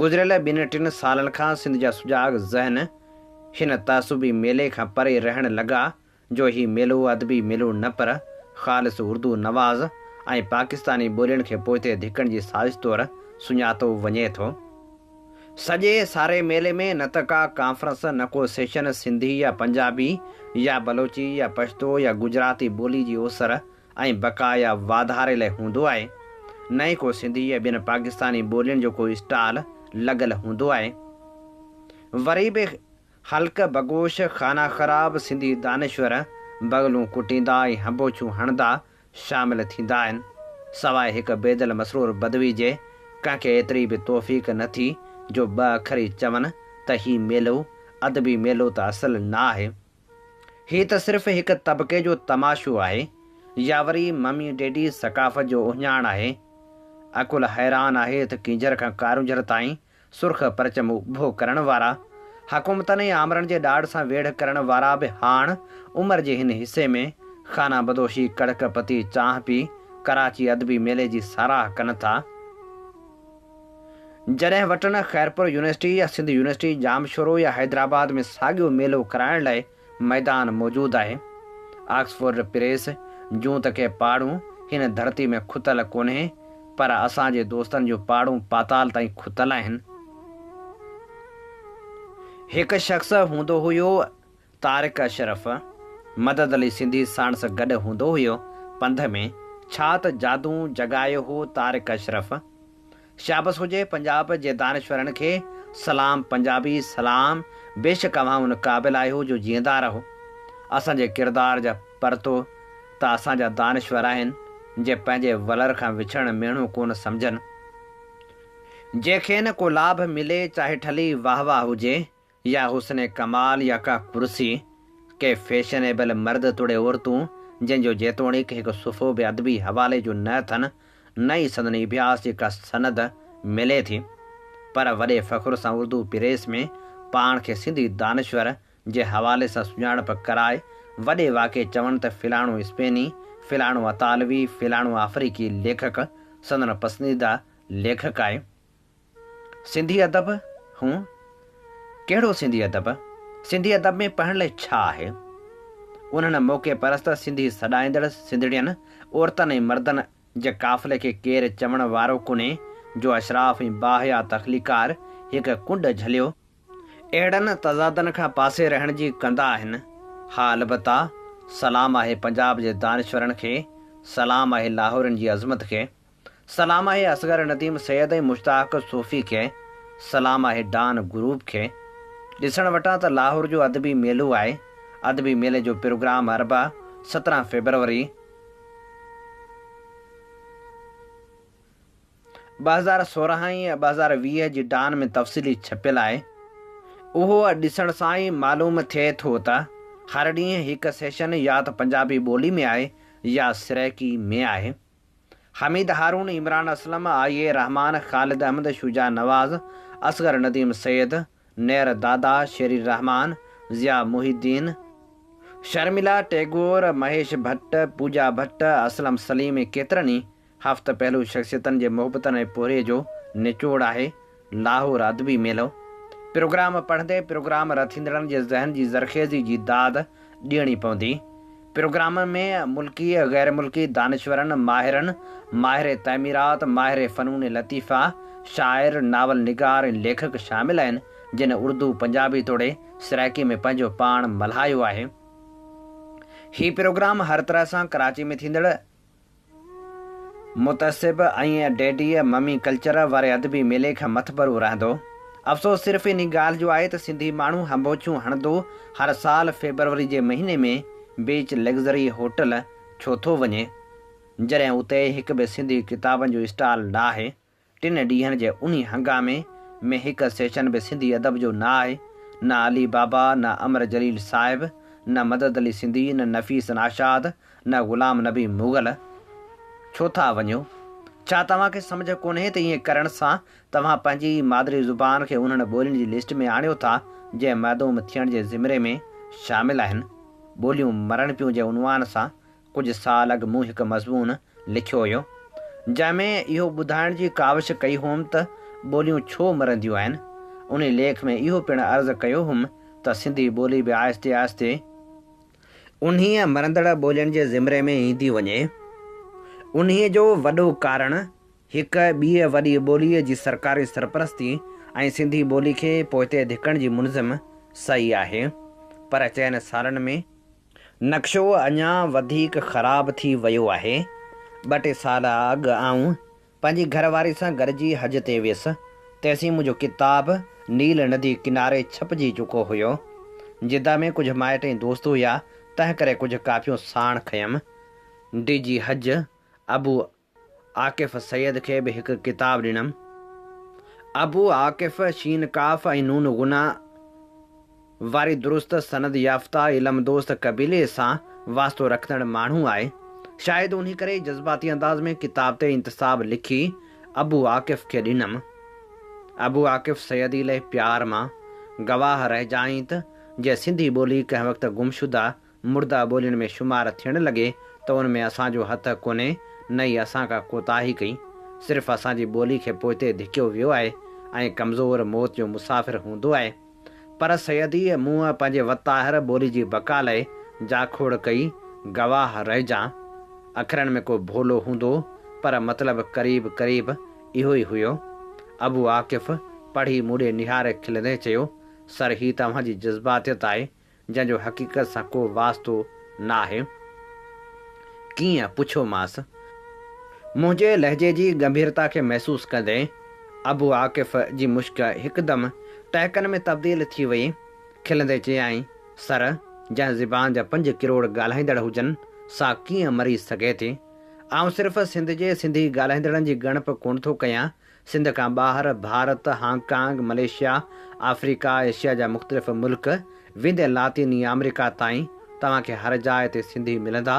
گذريل ٻن ٽن سالن کان سنڌ جا سجاڳ ذهن هن تعصبي ميلي کان پري رهڻ لڳا جو هي ميلو ادبي ميلو نه پر خالص اردو نواز ۽ پاڪستاني ٻولين کي پوئتي ڌڪڻ جي سازش طور سڃاتو وڃي ٿو. سڄي ساري ميلي ۾ نه ته ڪا ڪانفرنس نه ڪو سيشن سنڌي يا پنجابي يا بلوچي يا پشتو يا گجراتي ٻولي جي اوسر ۽ بقا يا واڌاري لئه هوندو آهي نه ئي ڪو سنڌي يا ٻين پاڪستاني ٻولين جو ڪو اسٽال لڳل هوندو آهي. وري به حلقه بگوش خانه خراب سنڌي دانشور بغلون ڪٽيندا ۽ هنبوڇون هڻندا شامل ٿيندا آهن. سواء هڪ بيدل مسرور بدوي جي ڪنهن کي ايتري به توفيق نه ٿي جو ٻه اکر ئي چون ته هي ميلو ادبي ميلو ته اصل نه آهي. هي ته صرف هڪ طبقي جو تماشو آهي يا وري ممي ڊيڊي ثقافت جو اهڃاڻ آهي. عقل حيران آهي ته ڪينجهر کان ڪارونجهر تائين سرخ پرچم اڀو ڪرڻ وارا، حڪومتن ۽ آمرن جي ڏاڍ سان ويڙهه ڪرڻ وارا به هاڻ عمر جي هن حصي ۾ خانه بدوشي ڪڙڪ پتي چانهه پي ڪراچي ادبي ميلي جي ساراهه ڪن ٿا. جڏهن وٽن خيرپور يونيورسٽي يا سنڌ يونيورسٽي ڄامشورو يا حيدرآباد ۾ ساڳيو ميلو ڪرائڻ لاء ميدان موجود آهي. آڪسفورڊ پريس جون ته ڪي پاڙون هن ڌرتي ۾ کتل ڪونهي پر اسان جي دوستن جون پاڙون پاتال تائين کتل آهن. هڪ شخص هوندو هيو طارق اشرف، مدد علي سنڌي ساڻس گڏ هوندو هيو پنڌ ۾، ڇا ته جادو جڳايو هو طارق اشرف. شابس هجي پنجاب جي دانشورن کي، سلام پنجابي سلام، بيشڪ اوهان ان قابل آهيو جو جيئندا رهو. اسان جي ڪردار جا پرتو ته اسان جا دانشور آهن، جي پنهنجي ولر کان وڇڙڻ ميڻو ڪونه سمجهن. جي کين ڪو لاڀ ملي چاهي ٺلهي واهه واهه هجي يا حسن ڪمال يا ڪا ڪرسي، ڪي فيشن ايبل مرد توڙي عورتون جن جو جيتوڻيڪ هڪ صفحو به ادبي حوالي جو نه اٿن نه ئي سندن اڀياس جي ڪا سند ملي ٿي پر وڏي فخر سان اردو پريس ۾ پاڻ کي سنڌي دانشور جي حوالي سان سڃاڻپ ڪرائي وڏي واڪي چون ته فلاڻو اسپيني، فلاڻو اطالوي، فلاڻو آفريقي ليکڪ سندن پسنديده ليکڪ آهي. سنڌي ادب؟ هون؟ ڪهڙو سنڌي ادب؟ سنڌي ادب ۾ پڙهڻ لئه ڇا آهي؟ انهن موقعي پرست سنڌي سڏائيندڙ سنڌڙين عورتن ۽ مردن جي قافلي کي ڪير چوڻ وارو ڪونهي جو اشراف ۽ باحيا تخليقار هڪ ڪنڊ جهليو اهڙن تضادن کان پاسي رهڻ جي ڪندا آهن. ها البته سلام آهي پنجاب جي دانشورن کي، سلام آهي لاهورين جي عظمت کي، سلام آهي اصغر نديم سيد ۽ مشتاق صوفي کي، سلام آهي ڊان گروپ کي. ڏسڻ وٽان ته لاهور جو ادبي ميلو آهي. ادبي ميلي جو پروگرام اربع 17 فيبروري 2016 ۽ 2020 جي ڊان ۾ تفصيلي ڇپيل آهي. اهو ڏسڻ سان ئي معلوم ٿئي ٿو ته هر ڏينهن هڪ سيشن يا ته پنجابي ٻولي ۾ آهي يا سرائيڪي ۾ آهي. حميد هارون، عمران اسلم، آء اي رحمان، خالد احمد، شجاع نواز، اصغر نديم سيد، نير دادا، شيري رحمان، ضياء محي الدين، شرميلا ٽيگور، مهيش ڀٽ، پوجا ڀٽ، اسلم سليم ۽ ڪيترن ئي هفت پهلو شخصيتن جي محبتن ۽ پورهيي جو نچوڙ آهي لاهور ادبي ميلو. پروگرام پڙهندي پروگرام رٿيندڙن جي ذهن جي زرخيزي جي داد ڏيڻي پوندي. پروگرام ۾ ملڪي غير ملڪي دانشورن، ماهرن، ماهر تعميرات، ماهر فنون لطيفه، شاعر، ناول نگار ۽ ليکڪ شامل آهن جن اردو، پنجابي توڙي سرائيڪي ۾ پنهنجو پاڻ ملهايو آهي. هي پروگرام هر طرح سان ڪراچي ۾ ٿيندڙ متعصب ۽ ڊيڊيء ممي ڪلچر واري ادبي ميلي کان مٿڀرو رهندو. افسوس صرف انهي ڳالهه جو آهي ته سنڌي ماڻهو هنبوڇيون هڻندو هر سال فيبروري جي مهيني ۾ بيچ لگزري هوٽل ڇو ٿو وڃي جڏهن اتي هڪ به سنڌي ڪتابن جو اسٽال نه آهي. ٽن ڏينهن جي انهي هنگامي ۾ هڪ سيشن به سنڌي ادب جو نه آهي، نه علي بابا، نه امر جليل صاحب، نه مدد علي سنڌي، نه نفيس ناشاد، نه غلام نبي مغل. ڇو ٿا وڃو؟ ڇا توهان کي سمجهه ڪونهي ته ائين ڪرڻ سان توهان پنهنجي ئي مادري زبان کي انهن ٻولين جي لسٽ ۾ آڻيو ٿا جي معدوم ٿيڻ جي زمري ۾ شامل آهن؟ ٻوليون مرن پيون جي عنوان سان ڪجهه سال اڳ مون هڪ مضمون لکيو هيو، جنهن ۾ اهو ٻڌائڻ جي ڪاوش ڪئي هئم ته ٻوليون ڇو مرنديون آهن. انهي ليک ۾ اهو پڻ عرض ڪيو هئم ته سنڌي ٻولي به آهستي آهستي انهيء مرندڙ ٻولين جي زمري ۾ ايندي وڃي. انهيء جو وڏو ڪارڻ هڪ ٻيء وڏي ٻوليء جي سرڪاري سرپرستي ۽ سنڌي ٻولي کي پوئتي ڌڪڻ جي منظم سعي آهي. پر چئن سالن ۾. نقشو اڃا وڌيڪ خراب ٿي ويو آهي. ٻه ٽي سال اڳ آئون پنهنجي گهر واري سان گڏجي حج تي ويس. تيسين منهنجو ڪتاب نيل ندي ڪناري ڇپجي چڪو هيو. جده ۾ ڪجهه مائٽ ۽ دوست هيا، تنهن ڪري ڪجهه ڪاپيون ساڻ کنيم. ڊي جي حج ابو عاڪف سيد کي به هڪ ڪتاب ڏنم. ابو عاڪف شين ڪاف ۽ نون غنه واري درست سند يافته علم دوست قبيلي سان واسطو رکندڙ ماڻهو آهي. شايد انهي ڪري ئي جذباتي انداز ۾ ڪتاب تي انتساب لکي ابو عاڪف کي ڏنم. ابو عاڪف سيدي لئه پيار مان گواهه رهجانء ته جي سنڌي ٻولي ڪنهن وقت گمشده مرده ٻولين ۾ شمار ٿيڻ لڳي ته ان ۾ اسان جو هٿ ڪونهي نه ئي اسان ڪا ڪوتاهي ڪئي. صرف اسان جي ٻولي کي پوئتي ڌڪيو ويو آهي ۽ ڪمزور موت جو مسافر هوندو آهي. پر سيديء مون پنهنجي وت آهر ٻولي جي بقا لئه جاکوڙ ڪئي، گواهه رهجان. اکرن ۾ ڪو ڀولو هوندو پر مطلب قريب قريب اهو ئي هيو. ابو عاڪف پڙهي مون ڏي نهاري کلندي چيو، سر هي ته اوهان جي جذباتيت آهي، جنهن جو حقيقت سان ڪو واسطو نه آهي. ڪيئن؟ پڇيومانس. منهنجي لهجي جي ڳنڀيرتا کي محسوس ڪندي، ابو عاڪف جي مشڪ هڪدم ٽهڪن ۾ تبديل ٿي وئي. کلندي چيائين، سر، جنهن زبان جا پنج ڪروڙ ڳالهائيندڙ هجن، سا ڪيئن مري سگهي ٿي؟ آئون صرف سنڌ جي سنڌي ڳالهائيندڙن جي ڳڻپ ڪونه ٿو ڪيان، سنڌ کان ٻاهر Bharat, Hong Kong, Malaysia, Africa, Asia جا مختلف ملڪ، ويندي لاطيني آمريڪا تائين توهان کي هر جاء تي سنڌي ملندا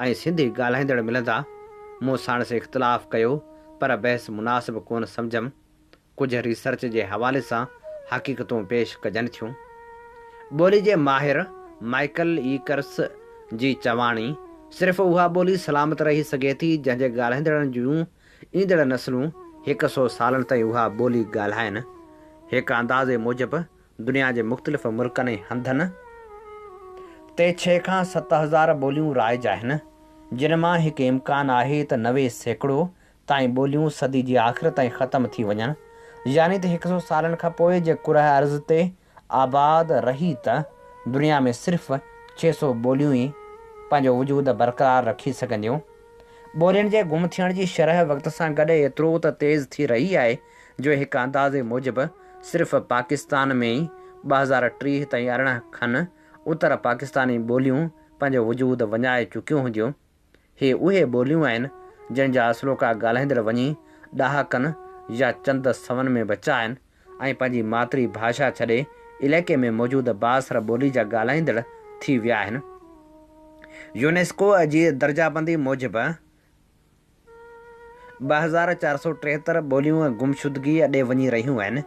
۽ سنڌي ڳالهائيندڙ ملندا. مون ساڻس اختلاف ڪيو پر بحث مناسب ڪونه سمجهيم. ڪجهه ريسرچ جي حوالي سان حقيقتون پيش ڪجن ٿيون. ٻولي جي ماهر مائيڪل ايڪرس جي چواڻي، صرف اها ٻولي سلامت رهي سگهي ٿي جنهن جي ڳالهائيندڙن جون ايندڙ نسلون هڪ سئو سالن تائين اها ٻولي ڳالهائين. هڪ اندازي موجب دنيا جي مختلف ملڪن ۽ هنڌن تي ڇهه کان 7000 ٻوليون رائج آهن، جن مان هڪ امڪان آهي ته 90% تائين ٻوليون صدي جي آخر تائين ختم ٿي وڃن. يعني ته هڪ سئو سالن کان پوء جي ڪره ارض تي آباد رهي ته دنيا ۾ صرف 600 ٻوليون ئي پنهنجو وجود برقرار رکي سگهنديون. ٻولين جي گم ٿيڻ جي شرح وقت سان گڏ ايترو ته تيز ٿي رهي آهي جو هڪ اندازي موجب صرف پاڪستان ۾ ئي 2030 تائين 18 کن اتر پاڪستاني ٻوليون پنهنجو وجود وڃائي چڪيون هونديون. هي اهي ٻوليون آهن، جن جا اصلوڪا ڳالهائيندڙ وڃي ڏهاڪن يا چند سون ۾ بچا آهن ۽ پنهنجي ماتري ڀاشا ڇڏي علائقي ۾ موجود بااثر ٻولي جا ڳالهائيندڙ ٿي ويا آهن. يونيسڪو جي درجابندي موجب 2473 ٻوليون گمشدگيء ڏي وڃي رهيون آهن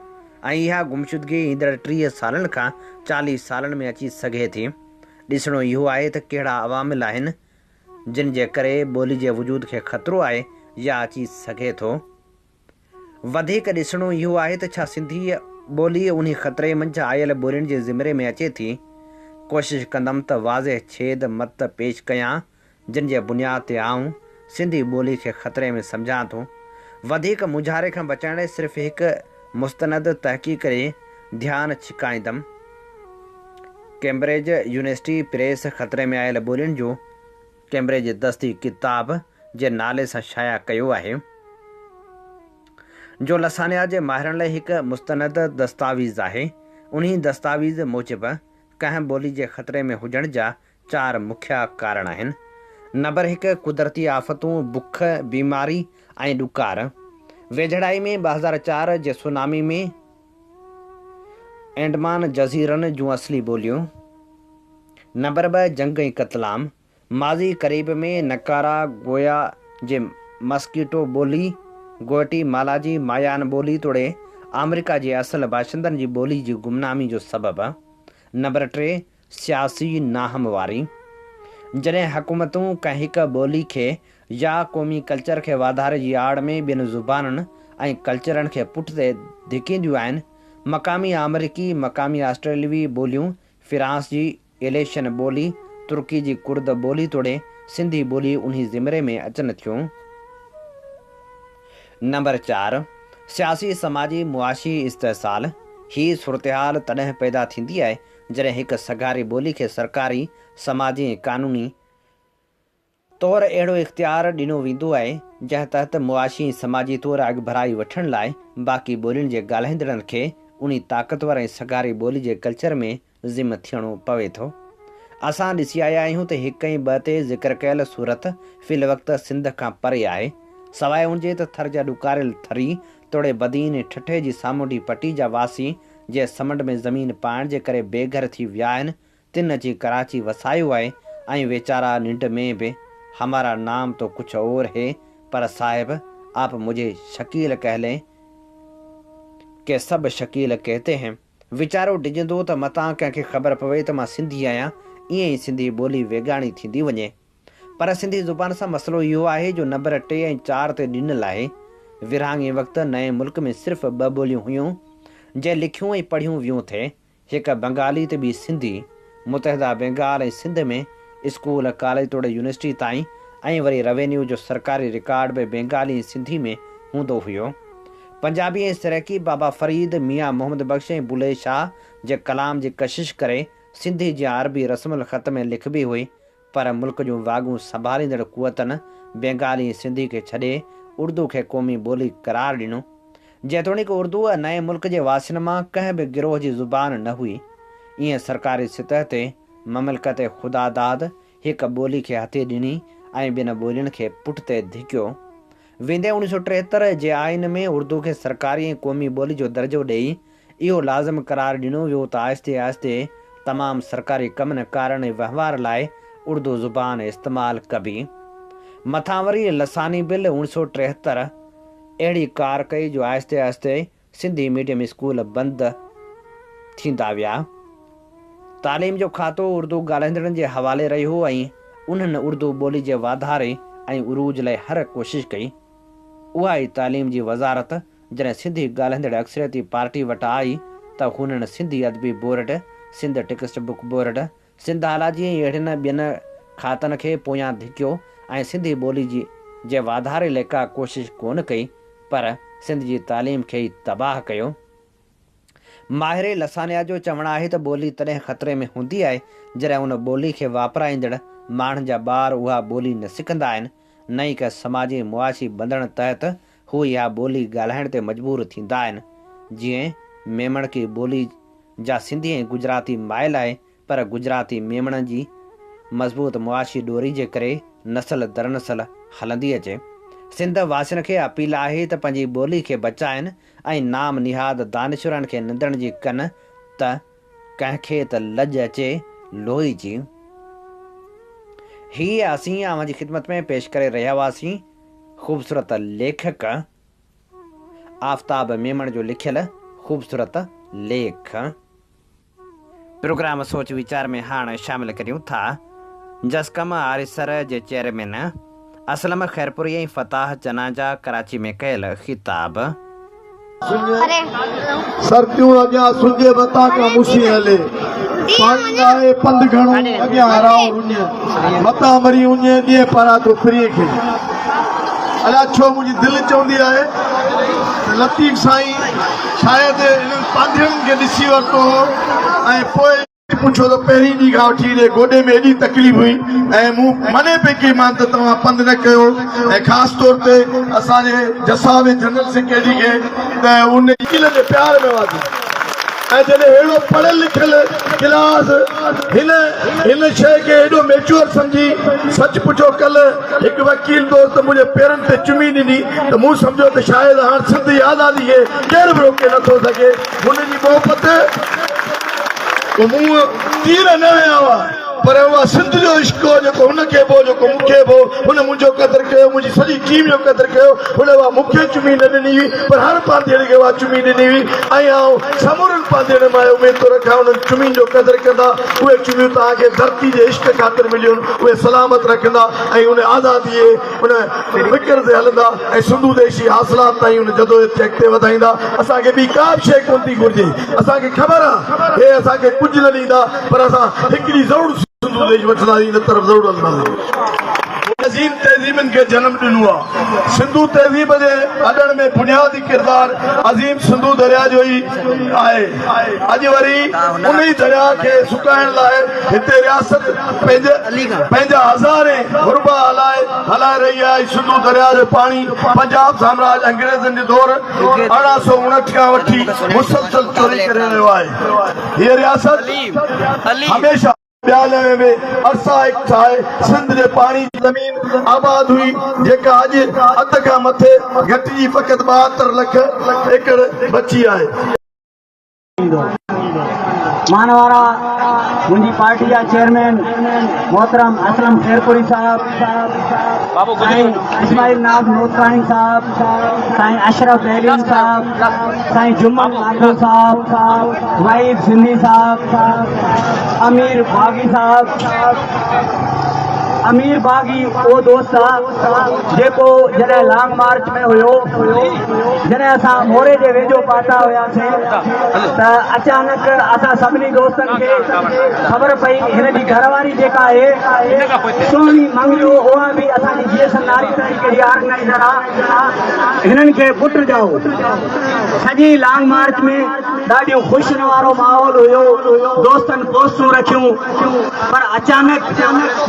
۽ اها گمشدگي ايندڙ 30 سالن کان 40 سالن ۾ اچي سگهي ٿي. ڏسڻو اهو آهي ته ڪهڙا عوامل آهن جن جي ڪري ٻولي جي وجود کي خطرو آهي يا اچي سگهي ٿو. وڌيڪ ڏسڻو اهو آهي ته ڇا سنڌي ٻولي انهي خطري منجهه آيل ٻولين جي زمري ۾ اچي ٿي. ڪوشش ڪندم ته واضح ڇيد مت پيش ڪيان جن جي بنياد تي آئون سنڌي ٻولي کي خطري ۾ سمجهان ٿو. وڌيڪ مونجهاري کان بچائڻ لاء صرف هڪ مستند تحقيق ڏي ڌيان ڇڪائيندم. ڪئمبرج يونيورسٽي پريس خطري ۾ آيل ٻولين جو ڪئمبرج دستي ڪتاب جي نالي سان شايع ڪيو آهي، جو لسانيات جي ماهرن لاء هڪ مستند دستاويز آهي. انهي دستاويز موجب ڪنهن ٻولي جي خطري ۾ هجڻ جا چار مکيه ڪارڻ آهن. نمبر هڪ قدرتي آفتون، بک، بيماري ۽ ڏڪار. ويجهڙائي ۾ 2004 جي سونامي ۾ انڊمان جزيرن جون اصلي ٻوليون. نمبر ٻه جنگ ۽ قتلام. ماضي قريب ۾ نڪارا گويا جي مسڪيٽو ٻولي، گوئٽي مالا جي مايان ٻولي توڙي آمريڪا جي اصل باشندن جي ٻولي جي گمنامي جو سبب. نمبر ٽي سياسي ناهمواري، جڏهن حڪومتون ڪنهن هڪ ٻولي کي يا قومي ڪلچر کي واڌاري جي آڙ ۾ ٻين زبانن ۽ ڪلچرن کي پٺتي ڌڪينديون آهن، مقامي آمريڪي، مقامي آسٽريلوي ٻوليون، فرانس جي ايليشن ٻولي، ترڪي جي ڪرد ٻولي توڙي سنڌي ٻولي انهي زمري ۾ اچن ٿيون. نمبر چار، سياسي سماجي معاشي استحصال، هي صورتحال تڏهن پيدا ٿيندي آهي جڏهن هڪ سگهاري ٻولي کي سرڪاري، سماجي ۽ قانوني طور اهڙو اختيار ڏنو ويندو آهي، جنهن تحت معاشي ۽ سماجي طور اڳڀرائي وٺڻ لاء باقي ٻولين جي ڳالهائيندڙن کي انهي طاقتور ۽ سگهاري ٻولي جي ڪلچر ۾ ضم ٿيڻو پوي ٿو. اسان ڏسي آيا آهيون ته هڪ ۽ ٻه تي ذڪر ڪيل صورت في الوقت سنڌ کان پري آهي. سواء ان جي ته ٿر جا ڏڪاريل ٿري توڙي بدين ۽ ٺٽي جي سامونڊي پٽي جا واسي جي سمنڊ ۾ زمين پائڻ جي ڪري بي گهر ٿي ويا آهن، تن اچي ڪراچي وسايو آهي ۽ ويچارا ننڊ ۾ به همارا نام تو ڪڇ اور هي پر صاحب آپ مجهي شڪيل ڪهه لين ڪي سب شڪيل ڪهتي هين. ويچارو ڊڄندو ته متان ڪنهن کي خبر پوي ته مان سنڌي آهيان، ائين ئي سنڌي ٻولي ويڳاڻي ٿيندي وڃي. پر سنڌي زبان سان مسئلو اهو آهي جو نمبر ٽي ۽ چار تي ڏنل آهي. ورهاڱي وقت نئين ملڪ ۾ صرف ٻه ٻوليون هيون، جي لکيون ۽ پڙهيون ويون ٿي، هڪ بنگالي ته ٻي سنڌي. متحده بينگال ۽ سنڌ ۾ اسڪول، ڪاليج توڙي يونيورسٽي تائين ۽ وري روينيو جو سرڪاري رڪارڊ به بينگالي ۽ سنڌي ۾ هوندو هيو. پنجابي ۽ سرائيڪي بابا فريد، ميان محمد بخش ۽ بلهي شاهه جي ڪلام جي ڪشش ڪري سنڌي جيان عربي رسم الخط ۾ لکبي هئي پر ملڪ جون واڳون سنڀاليندڙ قوتن بينگالي ۽ سنڌي کي ڇڏي اردو کي قومي ٻولي قرار ڏنو. جيتوڻيڪ اردو نئين ملڪ جي واسين مان ڪنهن به گروهه جي زبان نه هئي. ائين سرڪاري سطح تي مملڪت خداداد هڪ ٻولي کي هٿي ڏني ۽ ٻين ٻولين کي پٺتي ڌڪيو. ويندي 1973 جي آئين ۾ اردو کي سرڪاري ۽ قومي ٻولي جو درجو ڏيئي اهو لازم قرار ڏنو ويو ته آهستي آهستي تمام سرڪاري ڪمن ڪارن ۽ وهنوار لاء اردو زبان استعمال ڪبي. مٿان وري لساني بل 1973 اهڙي ڪار ڪئي جو آهستي آهستي سنڌي ميڊيم اسڪول بند ٿيندا ويا. تعليم جو کاتو اردو ڳالهائيندڙن جي حوالي رهيو ۽ انهن اردو ٻولي جي واڌاري ۽ عروج لاء هر ڪوشش ڪئي. اها ئي تعليم جي وزارت جڏهن سنڌي ڳالهائيندڙ اڪثريتي پارٽي وٽ آئي ته هنن سنڌي ادبي board, Sindh text book board, Sindhology ۽ اهڙن ٻين کاتن کي پويان ڌڪيو ۽ سنڌي ٻولي جي جي واڌاري لاء ڪا ڪوشش ڪونه ڪئي پر سنڌ جي تعليم کي ئي تباهه ڪيو. ماهر لسانيات جو چوڻ آهي ته ٻولي تڏهن خطري ۾ هوندي آهي جڏهن ان ٻولي کي واپرائيندڙ ماڻهن جا ٻار اها ٻولي نه سکندا آهن نه ئي ڪنهن سماجي ۽ معاشي ٻنڌڻ تحت هو اها ٻولي ڳالهائڻ تي مجبور ٿيندا آهن. جيئن ميمڻڪي ٻولي جا سنڌي ۽ گجراتي مائل آهي پر گجراتي ميمڻن جي مضبوط معاشي ڏوري جي ڪري نسل درنسل هلندي اچي. سنڌ واسين کي اپيل آهي ته پنهنجي ٻولي کي بچائين ۽ نام نهاد دانشورن کي نندڻ جي ڪن ته ڪنهن کي ته لڄ اچي لوئي جي. هي اسين اوهان جي خدمت ۾ پيش ڪري رهيا هئاسين خوبصورت ليکڪ آفتاب ميمڻ جو لکيل خوبصورت ليک. پروگرام سوچ ويچار ۾ هاڻ شامل ڪريون ٿا جسقم آريسر جي چيئرمين اسلم خيرپوري ۽ فتاح چنا جا ڪراچي ۾ ڪيل خطاب. سرتيون اڳيان سنجي وتان ڪا مشين هلي پاڻي ناهي پنڌ گهڻو اڳيان هرائو رڃ متان مري اڃ ڏين پاراتو پرينء کي الا ڇو منهنجي دل چوندي آهي ته لطيف سائين شايد انهن پانڌيئڙن کي ڏسي ورتو هو ۽ پوء پڇيو ته پهرين ڏينهن کان وٺي هن گوڏي ۾ ايڏي تڪليف هئي ۽ مون منع پئي ڪئي مان ته توهان پنڌ نه ڪيو ۽ خاص طور تي اسان جي جساوي جنرل سيڪريٽري کي ته ان وڪيل جي پيار ۾ واڌي ۽ جڏهن اهڙو پڙهيل لکيل ڪلاس هن هن شيء کي ايڏو ميچوئر سمجهي سچ پڇو ڪلهه هڪ وڪيل دوست منهنجي پيرن تي چمي ڏني ته مون سمجهيو ته شايد هاڻ سنڌ جي آزادي کي ڪير به روڪي نٿو سگهي هن جي محبت ته مون تير نه هنيا هئا پر اها سنڌ جو عشق هو جيڪو هن کي به هو جيڪو مون کي به هو هن منهنجو قدر ڪيو منهنجي سڄي ٽيم جو قدر ڪيو هن اها مون کي چمي نه ڏني هئي پر هر پانڌيئڙي کي اها چمي ڏني هئي ۽ آئون سمورن پانڌيئڙن مان اهي اميد ٿو رکان انهن چمين جو قدر ڪندا اهي چميون توهان کي ڌرتي جي عشق خاطر مليون اهي سلامت رکندا ۽ ان آزادي جي ان فڪر تي هلندا ۽ سنڌو ديشي حاصلات تائين ان جدوجهد کي اڳتي وڌائيندا. اسان کي ٻي ڪا به شيء ڪونه ٿي گهرجي. اسان کي خبر آ هي اسان کي ڪجهه نه ڏيندا پر اسان هڪ ڏينهن ضرور سنڌو ديش وٺنداسين ان طرف ضرور هلنداسين. عظيم تهذيبن کي جنم ڏنو آ. سنڌو تهذيب جي اڏڻ ۾ بنيادي ڪردار عظيم سنڌو درياء جو ئي آهي. اڄ وري ان ئي درياء کي سڪائڻ لاء هتي رياست پنهنجا هزارين حربا هلائي هلائي رهي آهي. سنڌو درياء جو پاڻي پنجاب سامراج انگريزن جي دور 1859 کان وٺي مسلسل چوري ڪري رهيو آهي. هيء رياست هميشه. ٻيالي ۾ ارسا ايڪٽ ٺاهي سنڌ جي پاڻي جي زمين آباد هئي جيڪا اڄ اڌ کان مٿي گهٽجي فقط 72 لک ايڪڙ بچي آهي. مانوارا منهنجي پارٽي جا چيئرمين محترم اسلم خيرپوري صاحب، سائين اسماعيل ناز نوتڪاڻي صاحب، سائين اشرف بهلين صاحب، سائين جمن لاکو صاحب، وحيد سنڌي صاحب، امير باغي صاحب، امير باغي اهو دوست آ جيڪو جڏهن لانگ مارچ ۾ هيو جڏهن اسان موري جي ويجهو پهتا هياسين ته اچانڪ اسان سڀني دوستن کي خبر پئي هن جي گهر واري جيڪا آهي سهڻي مڱريو اها به اسان جي جي ايس ايم ناري تحريڪ جي آرگنائيزر آ هنن کي پٽ ڄائو سڄي لانگ مارچ ۾ ڏاڍيون خوشين وارو ماحول هيو دوستن پوسٽون رکيون پر اچانڪ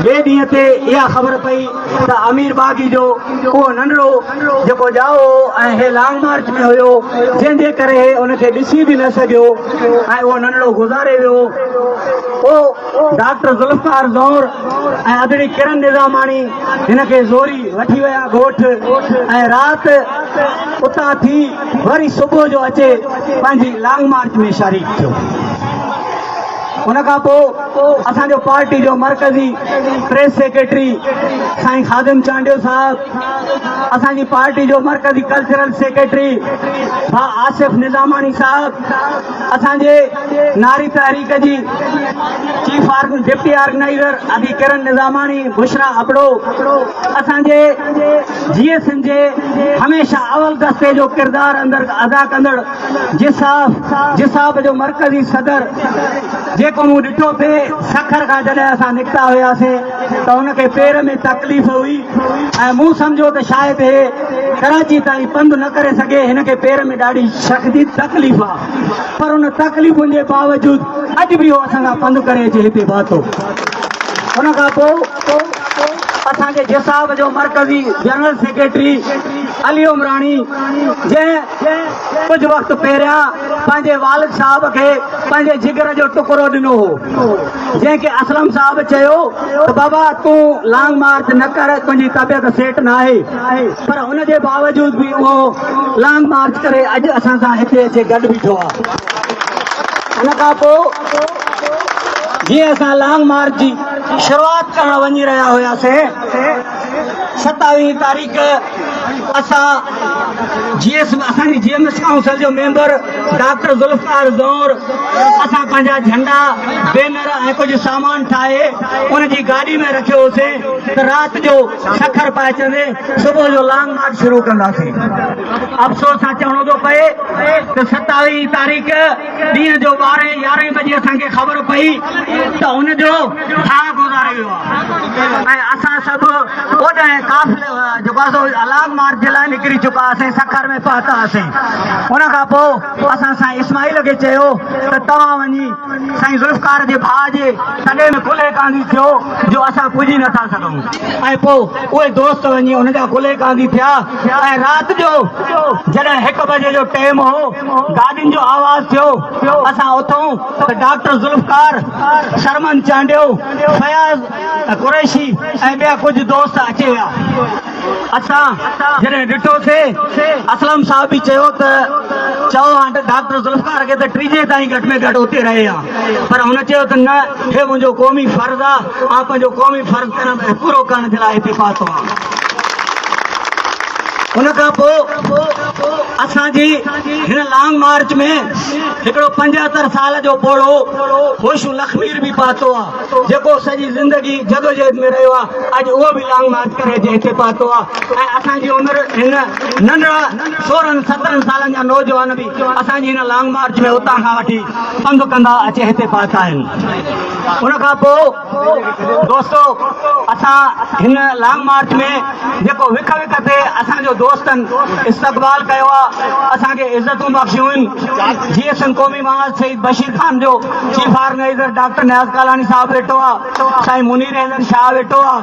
ٻئي ڏينهن تي اها خبر پئي ته امير باغي جو اهو ننڍڙو جيڪو ڄائو هو ۽ هي لانگ مارچ ۾ هيو جنهن جي ڪري هي ان کي ڏسي به نه سگهيو ۽ اهو ننڍڙو گذاري ويو پوء ڊاڪٽر ذوالفقار زئور ۽ ادڙي ڪرن نظاماڻي هن کي زوري وٺي ويا ڳوٺ ۽ رات اتان ٿي وري صبح جو اچي پنهنجي لانگ مارچ ۾ شريڪ ٿيو. ان کان پوء اسان جو پارٽي جو مرڪزي پريس سيڪريٽري سائين خادم چانڊيو صاحب، اسان جي پارٽي جو مرڪزي ڪلچرل سيڪريٽري ڀاء آصف نظاماڻي صاحب، اسان جي ناري تحريڪ جي چيف ڊپٽي آرگنائيزر ادي ڪرن نظاماڻي، بشريٰ ابڙو، اسان جي جي ايس اين جي هميشه اول دستي جو ڪردار اندر ادا ڪندڙ جساف، جساف جو مرڪزي صدر، جيڪو مون ڏٺو پئي سکر کان جڏهن اسان نڪتا هياسين ته هن کي پير ۾ تڪليف هئي ۽ مون سمجهيو ته شايد هي ڪراچي تائين پنڌ نه ڪري سگهي هن کي پير ۾ ڏاڍي شديد تڪليف آ پر ان تڪليفن جي باوجود اڄ به هو اسان کان پنڌ ڪري اچي هتي پهتو ان کان پوء. اسان جي جساب جو مرڪزي جنرل سيڪريٽري علي عمراڻي جنهن ڪجهه وقت پهريان پنهنجي والد صاحب کي پنهنجي جگر جو ٽڪرو ڏنو هو جنهن کي اسلم صاحب چيو ته بابا تون لانگ مارچ نه ڪر تنهنجي طبيعت سيٽ ناهي پر ان جي باوجود به اهو لانگ مارچ ڪري اڄ اسان سان هتي اچي گڏ بيٺو آهي. ان کان پوء جيئن اسان لانگ مارچ جي شروعات ڪرڻ وڃي رهيا هياسين ستاويهين تاريخ اسان جي ايس اسان جي جي ايم ايس ڪائونسل جو ميمبر ڊاڪٽر ذوالفقار زئور اسان پنهنجا جهنڊا بينر ۽ ڪجهه سامان ٺاهي ان جي گاڏي ۾ رکيو هوسين ته رات جو سکر پهچندي صبح جو لانگ مارچ شروع ڪنداسين. افسوس سان چوڻو ٿو پئي ته ستاويهين تاريخ ڏينهن جو ٻارهين يارهين بجي اسان کي خبر پئي ته هن جو ڀاء گذاري ويو آهي ۽ اسان سڀ اوڏانهن قافلي جيڪو آهي سو لانگ مارچ جي لاء نڪري چڪا هئاسين سکر ۾ پهتا هئاسين ان کان پوء اسان سائين اسماعيل کي چيو ته توهان وڃي سائين ذوالفقار جي ڀاء جي تڏي ۾ ڪلهي ڪانڌي ٿيو جو اسان پڄي نٿا سگهون ۽ پوء اهي دوست وڃي ان جا ڪلهي ڪانڌي ٿيا ۽ رات جو جڏهن هڪ بجي جو ٽيم هو گاڏين جو آواز ٿيو اسان اٿون ته ڊاڪٽر ذوالفقار، سرمن چانڊيو، فياض قريشي ۽ ٻيا ڪجهه دوست اچي ويا. اسان جڏهن ڏٺوسي اسلم صاحب به چيو ته چئو هان ته ڊاڪٽر ذوالفقار کي ته ٽيجهي تائين گهٽ ۾ گهٽ اتي رهي ها پر هن چيو ته نه هي منهنجو قومي فرض آ آء پنهنجو قومي فرض ڪرڻ پورو ڪرڻ جي لاء هتي پهتو آهيان. ان کان پوء اسان جي هن لانگ مارچ ۾ هڪڙو 75 سال جو پوڙهو هوشو لکمير به پهتو آ جيڪو سڄي زندگي جدوجهد ۾ رهيو آ اڄ اهو به لانگ مارچ ڪري اچي هتي پهتو آ ۽ اسان جي عمر هن ننڍڙا 16 17 سالن جا نوجوان به اسان جي هن لانگ مارچ ۾ اتان کان وٺي پنڌ ڪندا اچي هتي پهتا آهن. ان کان پوء دوستو اسان هن لانگ مارچ ۾ جيڪو وک وک تي اسان جو دوستن استقبال ڪيو آ اسان کي عزتون بخشيون آهن جي ايس ايم قومي محاذ شهيد بشير خان جو chief organizer doctor Niaz Kalani صاحب ويٺو آ سائين منير احمد شاهه ويٺو آ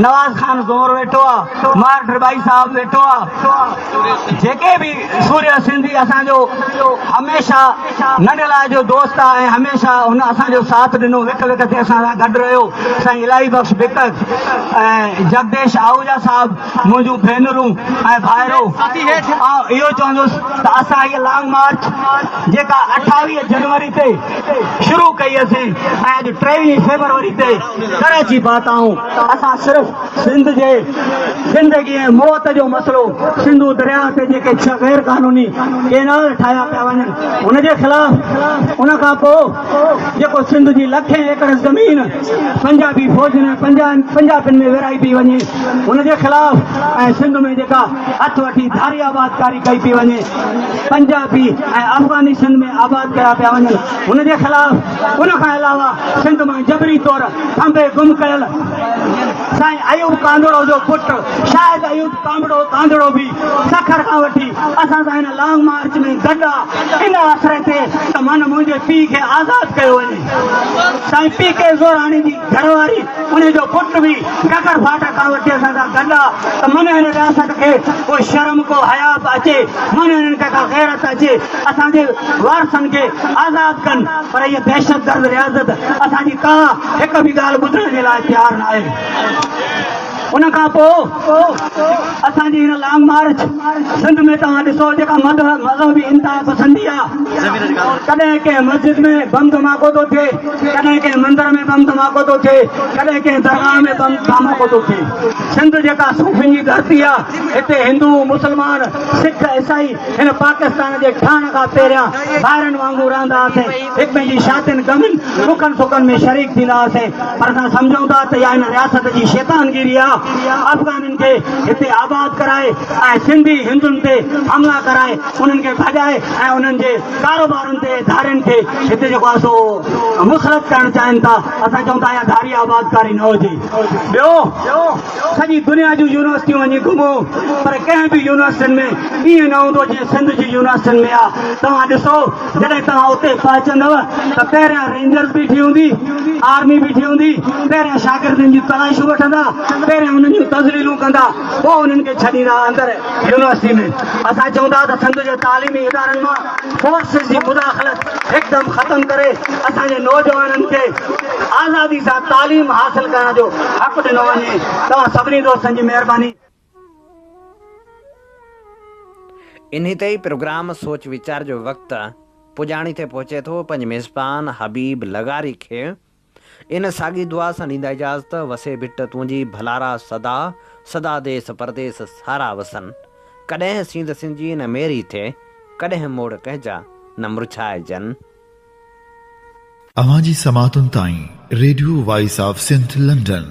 نواز خان زور ويٺو آ مهر ڊرٻائي صاحب ويٺو آ جيڪي به سورهيه سنڌي اسان جو هميشه ننڍي لاء جو دوست آ ۽ هميشه هن اسان جو ساٿ ڏنو وک وک تي اسان سان گڏ رهيو سائين الاهي بخش بڪڪ ۽ جگديش آهوجا صاحب منهنجون ڀينرون ۽ ڀائرو آئون اهو چوندس ته اسان هيء لانگ مارچ جيڪا 28 جنوري تي شروع ڪئي اسين ۽ اڄ 23 فيبروري تي ڪراچي پهتا آهيون اسان صرف سنڌ جي زندگي ۽ موت جو مسئلو سنڌو درياهه تي جيڪي ڇهه غير قانوني ڪينال ٺاهيا پيا وڃن ان جي خلاف ان کان پوء جيڪو سنڌ جي لکين ايڪڙ زمين پنجابي فوجن ۽ پنجابين ۾ ورهائي پئي وڃي ان جي خلاف ۽ سنڌ ۾ جيڪا هٿ وٺي ڌاري آبادڪاري ڪئي پئي وڃي پنجابي ۽ افغاني سنڌ ۾ آباد ڪيا پيا وڃن ان جي خلاف ان کان علاوه سنڌ مان جبري طور کنڀي گم ڪيل سائين ايوب ڪانڌڙو جو پٽ شاهد ايوب ڪانڌڙو ڪانڌڙو به سکر کان وٺي اسان سان هن لانگ مارچ ۾ گڏ آ ان آسري تي ته من منهنجي پيء کي آزاد ڪيو وڃي. سائين پي ڪي زوراڻي جي گهر واري ان جو پٽ به گگر ڦاٽڪ کان وٺي اسان سان گڏ آ ته من هن رياست کي ڪو شرم ڪو حياء به اچي من هنن کي ڪا غيرت اچي اسان جي وارثن کي آزاد ڪن پر هيء دهشتگرد رياست اسان جي ڪا هڪ به ڳالهه ٻڌڻ جي لاء تيار ناهي. ان کان پوء اسان جي هن لانگ مارچ سنڌ ۾ توهان ڏسو جيڪا مذهبي انتها پسندي آ ڪڏهن ڪنهن مسجد ۾ بم ڌماڪو ٿو ٿئي ڪڏهن ڪنهن مندر ۾ بم ڌماڪو ٿو ٿئي ڪڏهن ڪنهن درگاهه ۾ بم ڌماڪو ٿو ٿئي. سنڌ جيڪا صوفين جي ڌرتي آ هتي هندو مسلمان سک عيسائي هن پاڪستان جي ٺهڻ کان پهريان ڀائرن وانگر رهندا هئاسين، هڪ ٻئي جي شادين، غمين، ڏکن سکن ۾ شريڪ ٿيندا هئاسين، پر اسان سمجهون ٿا ته اها هن رياست جي شيطانگيري آ، افغانين کي هتي آباد ڪرائي ۽ سنڌي هندن تي حملا ڪرائي انهن کي ڀڄائي ۽ انهن جي ڪاروبارن تي ڌارين کي هتي جيڪو آهي سو مسلط ڪرڻ چاهين ٿا، اسان چئون ٿا اها ڌاري آبادڪاري نه هجي. ٻيو. سڄي دنيا جون يونيورسٽيون وڃي گهمو پر ڪنهن به يونيورسٽين ۾ ائين نه هوندو جيئن سنڌ جي يونيورسٽين ۾ آ. توهان ڏسو جڏهن توهان اتي پهچندؤ ته پهريان رينجرز بيٺي هوندي، آرمي بيٺي هوندي، پهريان شاگردن جون تلاشيون وٺندا، پهريان. پهريان انهن جون تذليلون ڪندا پوء انهن کي ڇڏيندا اندر يونيورسٽي ۾. اسان چئون ٿا ته سنڌ جي تعليمي ادارن مان فورسز جي مداخلت هڪدم ختم ڪري اسان جي نوجوانن کي آزادي سان تعليم حاصل ڪرڻ جو حق ڏنو وڃي. توهان سڀني دوستن جي مهرباني. انهي تي ئي پروگرام سوچ ويچار جو وقت پڄاڻي تي پهچي ٿو. پنهنجي ميزبان حبيب لغاري کي ان ساڳي دعا سان ڏيندا اجازت، وسي ڀٽ تنهنجي ڀلارا سدا، سدا ديس پرديس سارا وسن. ڪڏهن سينڌ سنجي نه ميري ٿئي، ڪڏهن موڙ ڪنهن جا نه مرجهائجن. اوهان جي سماعتن تائين radio voice of Sindh London.